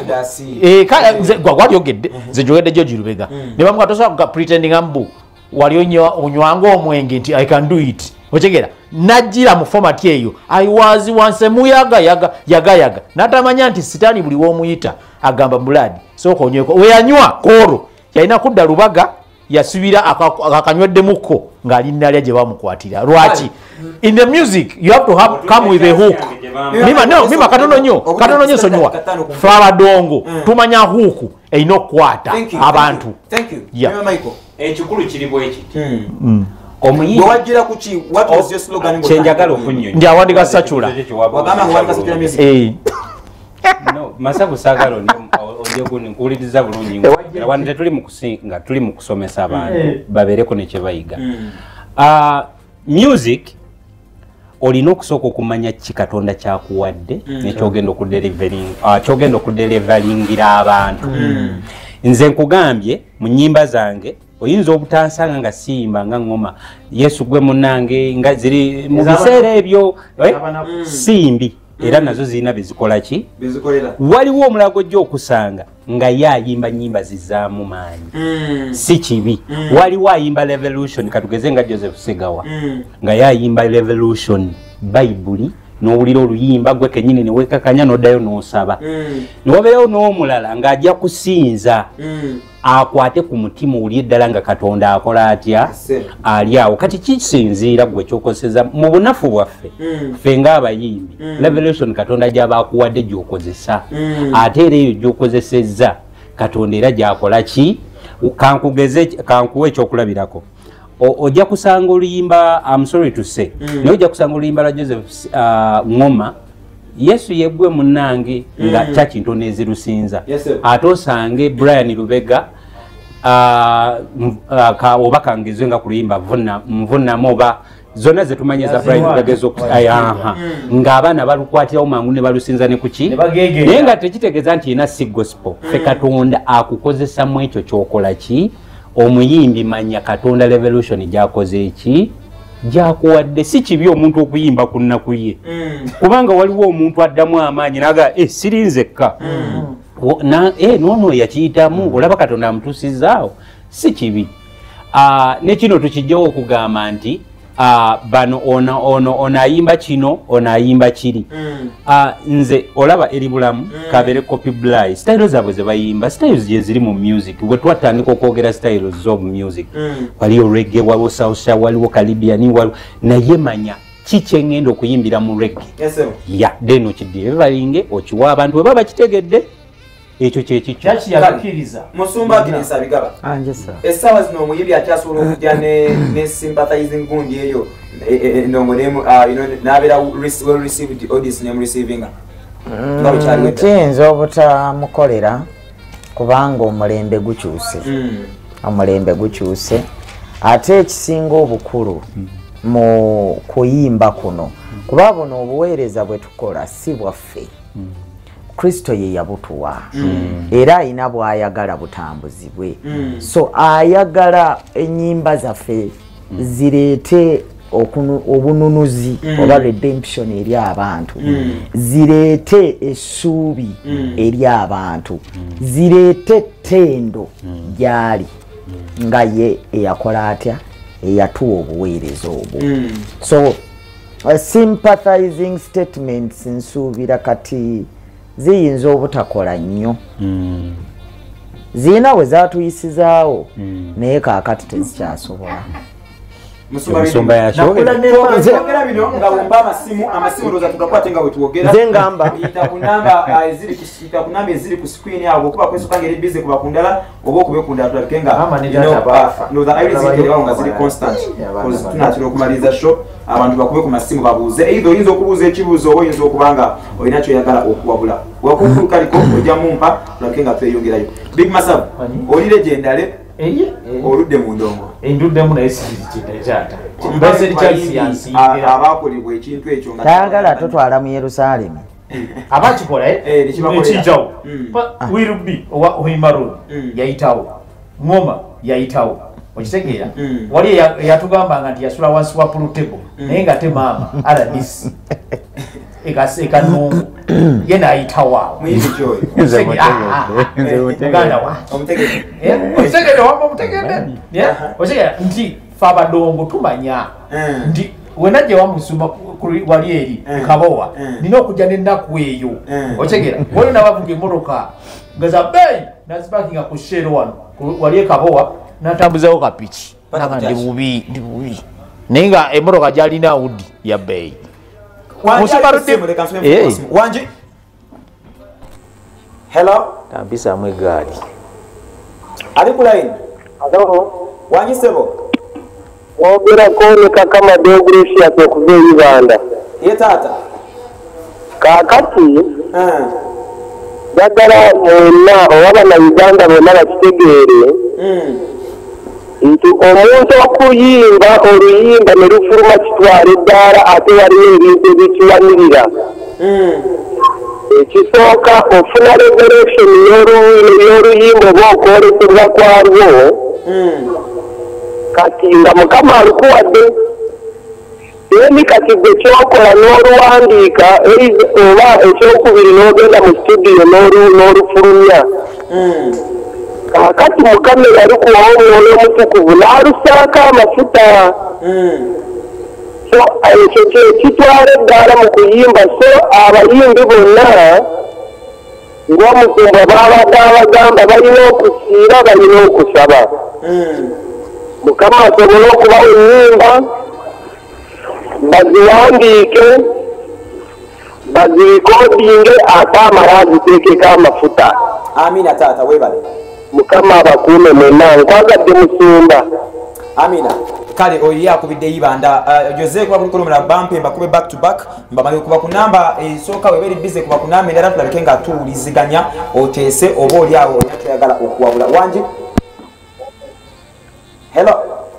gwali ogedde nze njogedde George Lubega ne bamuga tosobola kupretendinga mbu wali onywanga omwenge nti I can do it otegera najjira mu format eyo I was once muyaga yaga yaga yaga natamanya nti sitani buli womuyita agamba muladi sooka onyweko weyanywa koro yalina kudda Lubaga yasubira akanyweddemukko ng'ali nalya gye bamukwatira. Lwaki? In the music you have to have come with a hook. Mima no mima katono nnyo katono nnyo sonyiwa ffe abadongo tumanya huku erina okukwata abantu. Thank you. Mima Michael ekikulu kiri bwe kiti omuyimbi wajjira ku ki what was your slogan kyenjagala okunnyonnyola ndi awandika Sacula wagamba nga wandika Sacula music no masabu saagala nkuwuliriza bulungi wano tetuli mu kusinga tuli mu kusomesa abantu babeereko ne kye bayiga. Music olina okusooka okumanya ki Katonda kyakuwadde nekyogenda okudeliveringira abantu. Nze nkugambye mu nnyimba zange oyinza obutansanga nga siyimba nga ngoma Yesu gwe munnange nga ziri mu biseera ebyo simbi era nazo zirina bezikola ki waliwo omulago gyo okusanga nga ye ayimba nnyimba zizaamu maanyi si kibi. Waliwo ayimba revolution, katugeze nga Joseph Segawa nga ye ayimba revolution Bayibuli n'owulira oluyimba gwe kennyini ne weekakanya n'oddayo n'osaba. Ne wabeerawo n'omulala ng'ajja kusinza akwate ku mutima oli eddala nga Katonda akola atya ali awo. Kati kisinziira gwe ky'okozesa mu bunafu bwaffe ffe ng'abayimbi. Revelation Katonda gy'aba akuwadde gy'okozesa, ate era eyo gy'okozesezza Katonda era gy'akola ki. Kankugeze, kankuwe ekyokulabirako. Ojja kusanga oluyimba, I'm sorry to say, naye ojja kusanga oluyimba lwa Joseph Ngoma Yesu yeggwe munnange nga church ntono ezirusinza. Ate osange Brian Lubega oba kangezwe nga kuluyimba nvunamu oba zonna zetumanye za Brian Lubega ng'abaana balukwatirawo mangu ne balusinza ne kuki, naye nga tekitegeeza nti yena si gospel. Ffe Katonda akukozesa mu ekyo ky'okola ki. Omuyimbi manya Katonda revolution gy'akoze eki gyakuwadde. Si kibi omuntu okuyimba ku nnaku ye, kubanga waliwo omuntu addamu amaanyi naga siri nzekka noono yakiyitamu, olaba Katonda amutuusizaawo. Si kibi. Ne kino tukijjawo okugamba nti bano ono ayimba kino, ono ayimba kiri. Nze olaba eri bulamu kabere copy bly styles zaabwe ze bayimba, styles gye ziri mu music. Bwe twatandika okwogera styles z'omu music, waliwo reggae, waliwo salsa, waliwo Caribbean, waliwo naye manya ki kye ŋŋenda okuyimbira mu reggae ya then okidirevalinge okiwa abantu bwe baba bakitegedde ekyo kye kikyo. Musumba Agnes Abigaba, essaawa zino omuyimbi akyasobola okujja ne sympathizing gundi eyo endongo n'abeera well received audience n'emureceivinga? Kiyinza obutamukolera kubanga omulembe gukyuse. Omulembe gukyuse, ate ekisinga obukulu mu kuyimba kuno, kuba buno obuweereza bwe tukola si bwaffe, Kristo ye yabutuwa era ayina bw'ayagala butambuzibwe. So ayagala ennyimba zaffe zireete obununuzi oba redemption eri abantu, zireete essuubi eri abantu, zireete ttendo gy'ali nga ye eyakola atya eyatuwa obuweereza obwo. So sympathizing statements nsuubira kati ziyinza obutakola nnyo, zirina we zaatuyisizaawo naye kaakati tezikyasobola. Twogera bino nga womba amasimu ndowooza tugakwate nga bwe twogera. Nze ngamba yita ku namba eziri ku screen awo, okuba kwesoka ngeri busy kuba ku ndala oba okube ku ndala tulabike nga ndowooza Iris ziterewawo nga ziri constant, because tunaatera okumaliriza show. Abantu bakube ku masimu babuuze, either oyinza okubuuza ekibuuzo oba oyinza okuba nga olina kyoyagala okuwabula. Wakukulu kaliko ojja mumpa tulabike nga tweyongerayo. Big Masavu, oli legendale oludde mu ndongo. Enduddemu naye sikyata abakolebwa ekintu ekyo nga tayagala totwala mu Yerusaalemi abakikola ekijjawo. Will owa Hoima yayitawo, Ngoma yayitawo, okitegeera. Wali eyatugambanga nti yasula wansi wa pulutebo naye nga te maama RDC ekanungu ye n'ayitawo awo. Muganda wa omutegedde wamma omutegedde okitegeera nti fe abadongo tumanya nti wenajja wamusumba wali eri Kabowa nina okujja n'ennaku eyo okitegeera. Waliwo n'abavuga emmotoka nga za bbeeyi nazipakinga ku Shell wano wali e Kabowa n'atambuzawo kapiki naga ndi bubi ndi bubi, naye nga emmotoka gy'alina Audi ya bbeeyi. Wangi, hello, tampisaamu eggaali ali ku line. Wangi sebo, mwogerako ne Kakama Deogratias okuva e Uganda. Ye taata. Kaakati njagala mwenna oba Bannayuganda bonna bakitegeere nti omuntu okuyimba oluyimba ne lufuluma kitwala eddaala, ate waliwo ebintu ebikiwanirira. Ekisooka ofuna revelation y'oluyimba oba okwolesebwa kwalwo. Kati nga Mukama alukuwadde, then kati gwe kyokola n'oluwandiika oba ekyokubiri n'ogenda mu studio n'olufulumya. Kaakati Mukama yalukuwawo Omwoyo Omutukuvu n'alusaako amafuta. So ekyo kyekitwala eddaala mu kuyimba. So abayimbi bonna ng'omusumba babadde abagamba balina okusiira, balina okusaba. Mukama asobole okubawa ennyimba baziwandiike, bazirikodinge, ate amala aziteekeko amafuta. Amina taata, weebale. Mukama abakuume mwenna. Nkwagadde musumba. Amina. Kale oyo yakubidde Ibanda. Jose kuba kuliko lumala bampe mbakube back to back mbamale kuba ku namba esooka weberi busy kuba ku namba endala tulabike nga tuwuliziganya oteese oba oli awo olina kyoyagala okuwabula. Wangi. Hello.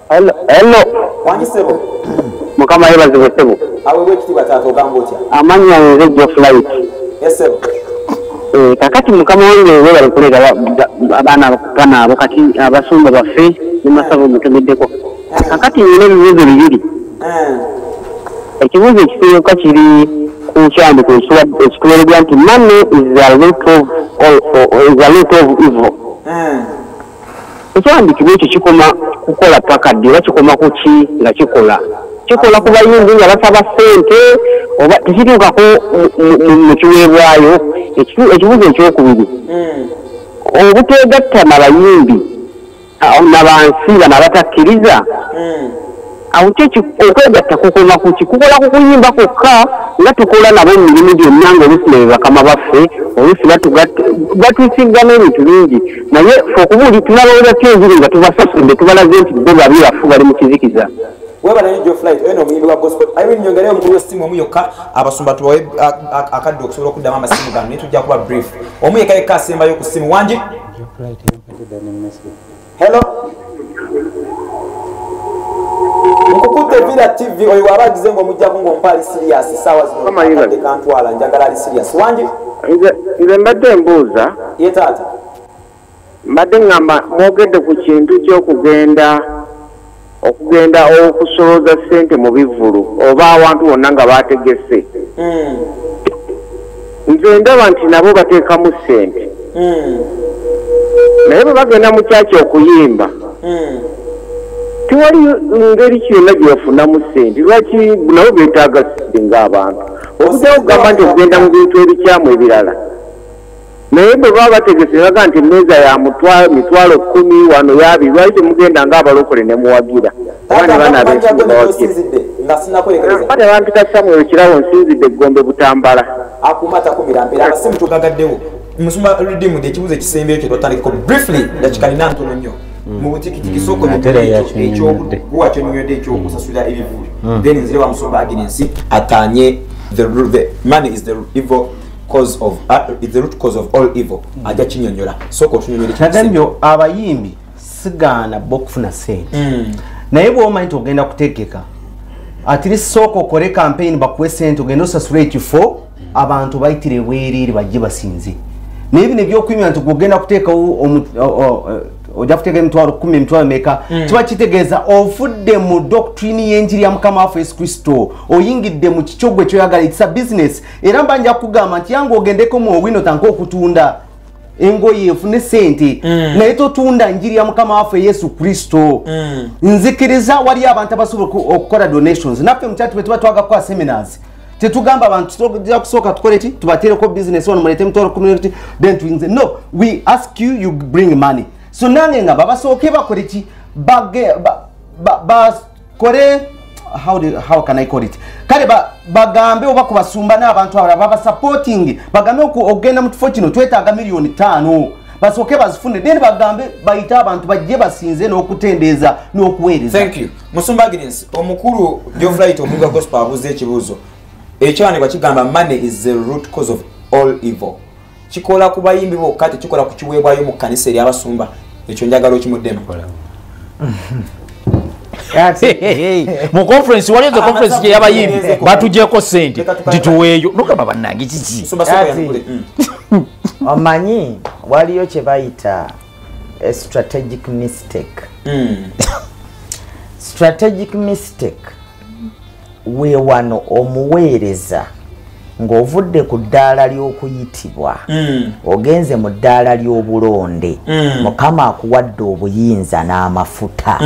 Hello. Hello. Wangi ssebo. Mukama yeebazibwe ssebo. Aweebwa ekitiibwa taata, ogamba otya? Amannya nze Joflight. Yes ssebo. Kakati Mukama wange weebale kuleeta abaana bano abo kati abasumba baffe ne masabo mutumiddeko. Kakati nina ebibuuzo bibiri. Ekibuuzo ekisooka kiri ku kyandiko ekituweereddwa nti money is a root of evil. Ekyawandiikibwa ekyo kikoma kukola paka ddi oba kikoma ku ki nga kikola? Kikola ku bayimbi nga basaba ssente oba tekituukako mu kiweebwayo? Ekibuuzo ekyokubiri, obuteegatta na bayimbi nabansi bano abatakkiriza, awo okwegatta kukoma ku ki? Kukola ku kuyimba kwokka nga tukola nabo mu mirimu gyonna ng'oluusi ne bakama baffe, oluusi batusinga n'ebintu bingi, naye ffe okubuuli tunalowooza ki enjiri nga tubasasudde tubalaze nti bo babi bafu bali mu kizikiza. Weebale nnyo Joflight, oyo omuyimbi wa gospel. Irene nyongereyo omukulu w'essimu omu yokka, abasumba tubawe akadde okusobola okuddamu amasimu gano, naye tujja kuba brief. Omu yekka yekka asembayo ku ssimu. Wangi. Hello. Nkukutte Villa TV, oyo waba agize ng'omuggyako ng'ompa ali serious essaawa zino akadde kantwala, njagala ali serious. Wangi. Nze mbadde mbuuza. Ye taata. Mbadde ngamba mwogedde ku kintu ky'okugenda okugenda okusolooza ssente mu bivvulu oba awantu wonna nga baategese. Nze ndaba nti nabo bateekamu ssente. Naye bwe bagenda mu kyaki okuyimba, tewali ngeri kyonna gye bafunamu ssente. Lwaki nabo beetaaga ssente ng'abantu? Okujjawo okugamba nti okugenda mu bintu ebikyamu ebirala. Naye bwe baba bategese baga nti emmeeza ya mitwalo 10 wano yaabiri, lwaki temugenda ng'abalokole ne muwagira? Oba ne bano abeesimba bawagira. Bampita Samuel Kirabo, nsinzidde Gombe Butambala. Akuuma takumira mpeera, amasimu tugagaddewo. Musumba Redeemed, ekibuuzo ekisembeyo kye twatandikako briefly, dakika nina ntono nnyo. Mu butikitiki sooka ekyokuwa kyonnyonnyodde ekyokusasula ebivvulu. Then nzire wa Musumba Agnes atanye the money is the evil cause of is the root cause of all evil. Ajja kinyonnyola. Sooka otunyonnyole ekisembeyo. Nagambye abayimbi sigaana bo okufuna ssente. Naye bw'omanyi nti ogenda kutegeka, at least sooka okole campaign bakuwe ssente ogende osasule ekifo abantu bayitire bwereere bajje basinze. Naye bino ebyokuyimira nti gw'ogenda kuteekawo ojja kuteeka emitwalo 10 emitwalo meka, kiba kitegeeza ofudde mu doctrine y'enjiri ya Mukama waffe Yesu Kristo, oyingidde mu kikyo gwe kyoyagala. It's a business. Era mba nja kugamba nti yange ogendeko mu owino tanka okutunda engoye efune ssente, naye totunda njiri ya Mukama waffe Yesu Kristo. Nzikiriza wali abantu abasobola okukola donations. Naffe mu kyatu bwe tuba twagakukola seminars, tetugamba abantu tujja kusooka tukole ki, tubateereko business wano muleete emitwalo 10 then tuyinze. No, we ask you, you bring money. So nange nga babasooke bakole ki, bakole how can I call it, kale bagambe oba kubasumba n'abantu abalala baba supporting, bagambe okugenda mu kifo kino twetaaga miliyoni 5, basooke bazifune, then bagambe bayite abantu bajje basinze n'okutendeeza n'okuweereza. Thank you. Musumba Agnes, omukulu Joflight omuyimbi wa gospel abuuza ekibuuzo. Ekyawandiikibwa kigamba money is the root cause of all evil. Kikola ku bayimbi bokka, tekikola ku kiweebwayo mu kkanisa eri abasumba. Ekyo njagala okimuddemu. Mu conference waliyo zo conference gye y'abayimbi batugyeko sente tituweeyo nogamba bannange kiki. Omanyi waliyo kye bayita a strategic mistake. Strategic mistake we wano omuweereza ng'ovudde ku ddaala ly'okuyitibwa ogenze mu ddaala ly'obulonde, Mukama akuwadde obuyinza n'amafuta.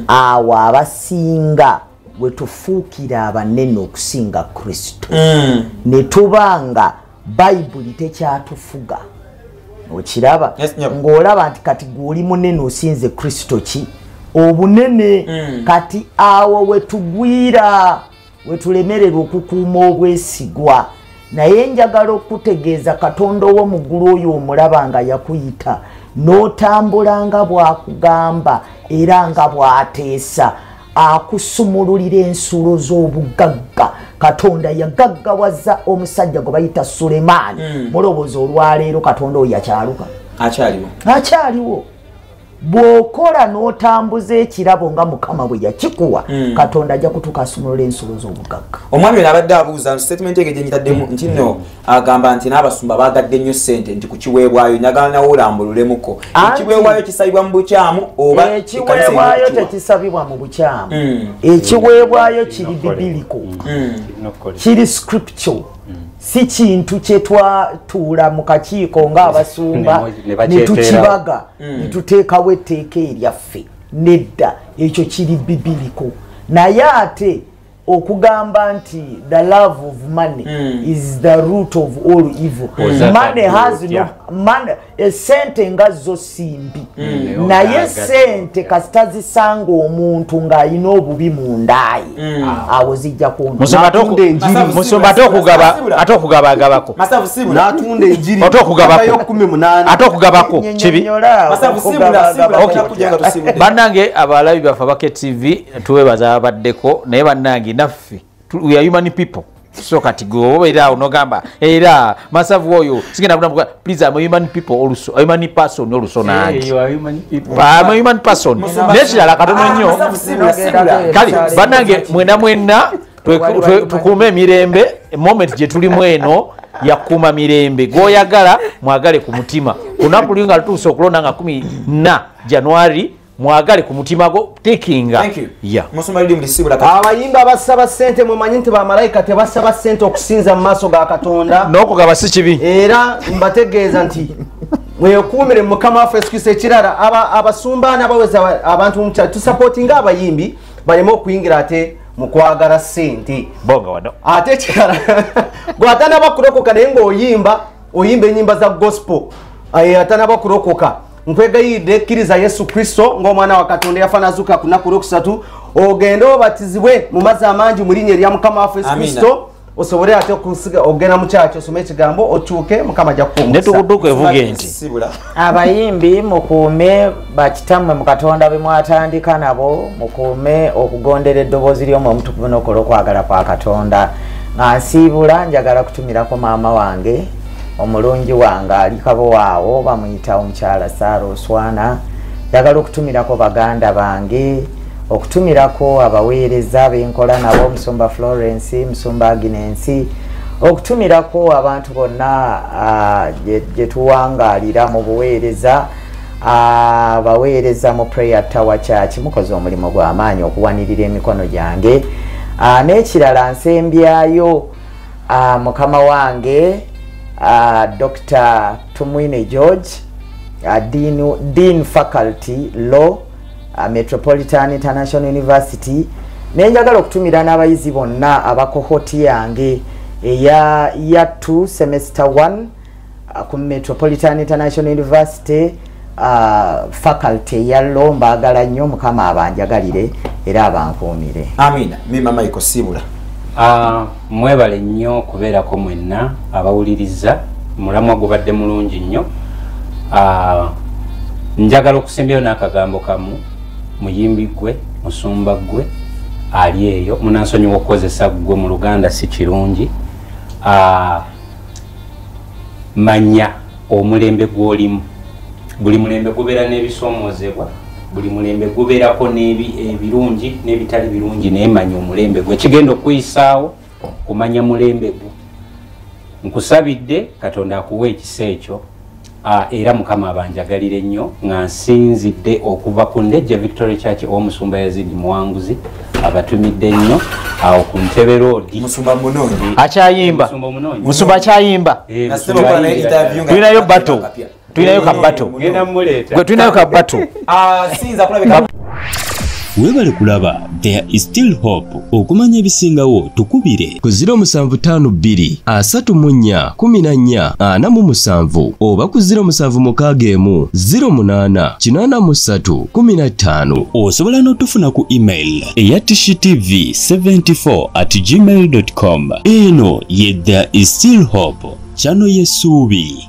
Awo abasinga we tufuukira abanene okusinga Kristo, ne tubanga Bayibuli tekyatufuga. Okiraba ng'olaba nti kati gw'oli munene osinze Kristo ki obunene. Kati awo we tugwira wetulemererwa okukuuma obwesigwa. Naye njagala okutegeeza Katonda ow'omu ggulu oyo omulaba nga yakuyita n'otambula nga bw'akugamba era nga bw'ateesa, akusumululira ensulo z'obugagga. Katonda yagaggawaza omusajja gwe bayita Sulemaani. Mulowooza olwaleero Katonda oyo yakyaluka? Akyaliwo. Bw'okola n'otambuza ekirabo nga Mukama bwe yakikuwa, Katonda ajja kutuuka asumulula ensulo z'obugagga. Omwami ono abadde abuuza statement ege gye nyitaddemu nti nno agamba nti n'abasumba baagadde nnyo ssente nti ku kiweebwayo, njagala nawe olambululemuko. Ekiweebwayo kisabibwa mu bukyamu oba ekiweebwayo tekisabibwa mu bukyamu? Ekiweebwayo kiri bibiliko, kiri scripture, si kintu kye twatuula mu kakiiko ng'abasumba ne tukibaga ne tuteekawo etteeka eryaffe. Nedda, ekyo kiri bibiliko. Naye ate okugamba nti the love of money is the root of all evil. Money has no money, esente nga zo si mbi, naye sente kasita zisanga omuntu ng'alina obubi mu ndaaye, awo zijja Musumba ate okugaba agabako n'atunda enjiri ate okugabako ate okugabako kibi. Bannange abalabi baffe aba KTV tuwebaza ababaddeko, naye bannange naffe we are human people. So kati gwe obeera awo n'ogamba era Masavu oyo sigenda kuddamu, please, I'm a human people also, a human person also nange. I'm a human person. N'ekirala katono nnyo, kale bannange mwena mwenna tukuume emirembe. Moment gye tulimu eno yakuuma mirembe. Gw'oyagala mwagale ku mutima. Lunaku luli nga lutuuse okulonda nga 14 January, mwagale ku mutima gwo tikinga. Abayimbi abasaba ssente mumanyi nti bamalayika tebasaba ssente okusinza mu maaso ga Katonda. N'okugaba si kibi. Era mbategeeza nti mwekuumire Mukama waffe Yesu Kristo. Ekirala abasumba n'abaweza abantu mu kyalo tusapootinga abayimbi baleme okuyingira ate mu kwagala ssente. Bonga wano. Ate ekirala gwe atanaba kulokoka naye ng'oyimba oyimba ennyimba za gospel, atanaba kulokoka, nkwegayidde kkiriza Yesu Kristo ng'omwana wa Katonda yafa n'azuuka ku lunaku olwokusatu, ogende obatizibwe mu mazzi amangi mu linnya erya Mukama waffe Yesu Kristo, osobole ate okusiga ogenda mu kyaki osome ekigambo okyuke, Mukama ajja kukuwa omukisa. Ne tukuduka evuge nti abayimbi mukuume bakitammwe mu Katonda be mwatandika nabo, mukuume okugondera eddoboozi ly'Omwoyo Omutukuvu n'okola okwagala kwa Katonda. Nga nsiibula njagala kutumirako maama wange omulungi wange ali Kabowaawo, bamuyita omukyala Sarah Oswana. Njagala okutumirako baganda bange, okutumirako abaweereza benkola nabo, Omusumba Florence, Musumba Agnes, okutumirako abantu bonna gye tuwangaalira mu buweereza, abaweereza mu Prayer Tower Church. Mukoze omulimu gw'amaanyi okuwanirira emikono gyange. N'ekirala nsembyayo mukama wange Dr. Tumwine George, Dean Faculty Law, Metropolitan International University. Nenjagala okutumira n'abayizi bonna abakohoti yange eya year 2 semester 1 ku Metropolitan International University, faculty ya law. Mbaagala nnyo, Mukama abanjagalire era abankuumire. Amina. Mima Michael Sibula. Mwebale nnyo okubeerako mwenna abawuliriza, mulamwa gubadde mulungi nnyo. Njagala okusembyayo n'akagambo kamu. Muyimbi gwe, musumba gwe ali eyo, munansonyiwa okukozesa gwe mu Luganda si kirungi. Manya omulembe gw'olimu. Buli mulembe gubeera n'ebisoomoozebwa, Buli mulembe gubeerako ebirungi n'ebitali birungi, naye manya omulembe gwe kigenda okuyisaawo kumanya mulembe gwo. Nkusabidde Katonda akuwa ekisa ekyo, era Mukama abanjagalire nnyo nga nsinzidde okuva ku Ndejje Victory Church ow'omusumba Yazidi Muwanguzi abatumidde nnyo awo ku Ntebe Road. Musumba munoonyi akyayimba, musumba akyayimba, tulinayo battle, tulinayo ka battle, gwe tulinayo ka battle. Sinza kulabika. Webale kulaba There is Still Hope. Okumanya ebisingawo tukubire ku 0752 34 14 47 oba ku 0761 08 83 15. Osobola n'otufuna ku email eya tishitv74@gmail.com. Eno ye There is Still Hope, channel y'essuubi.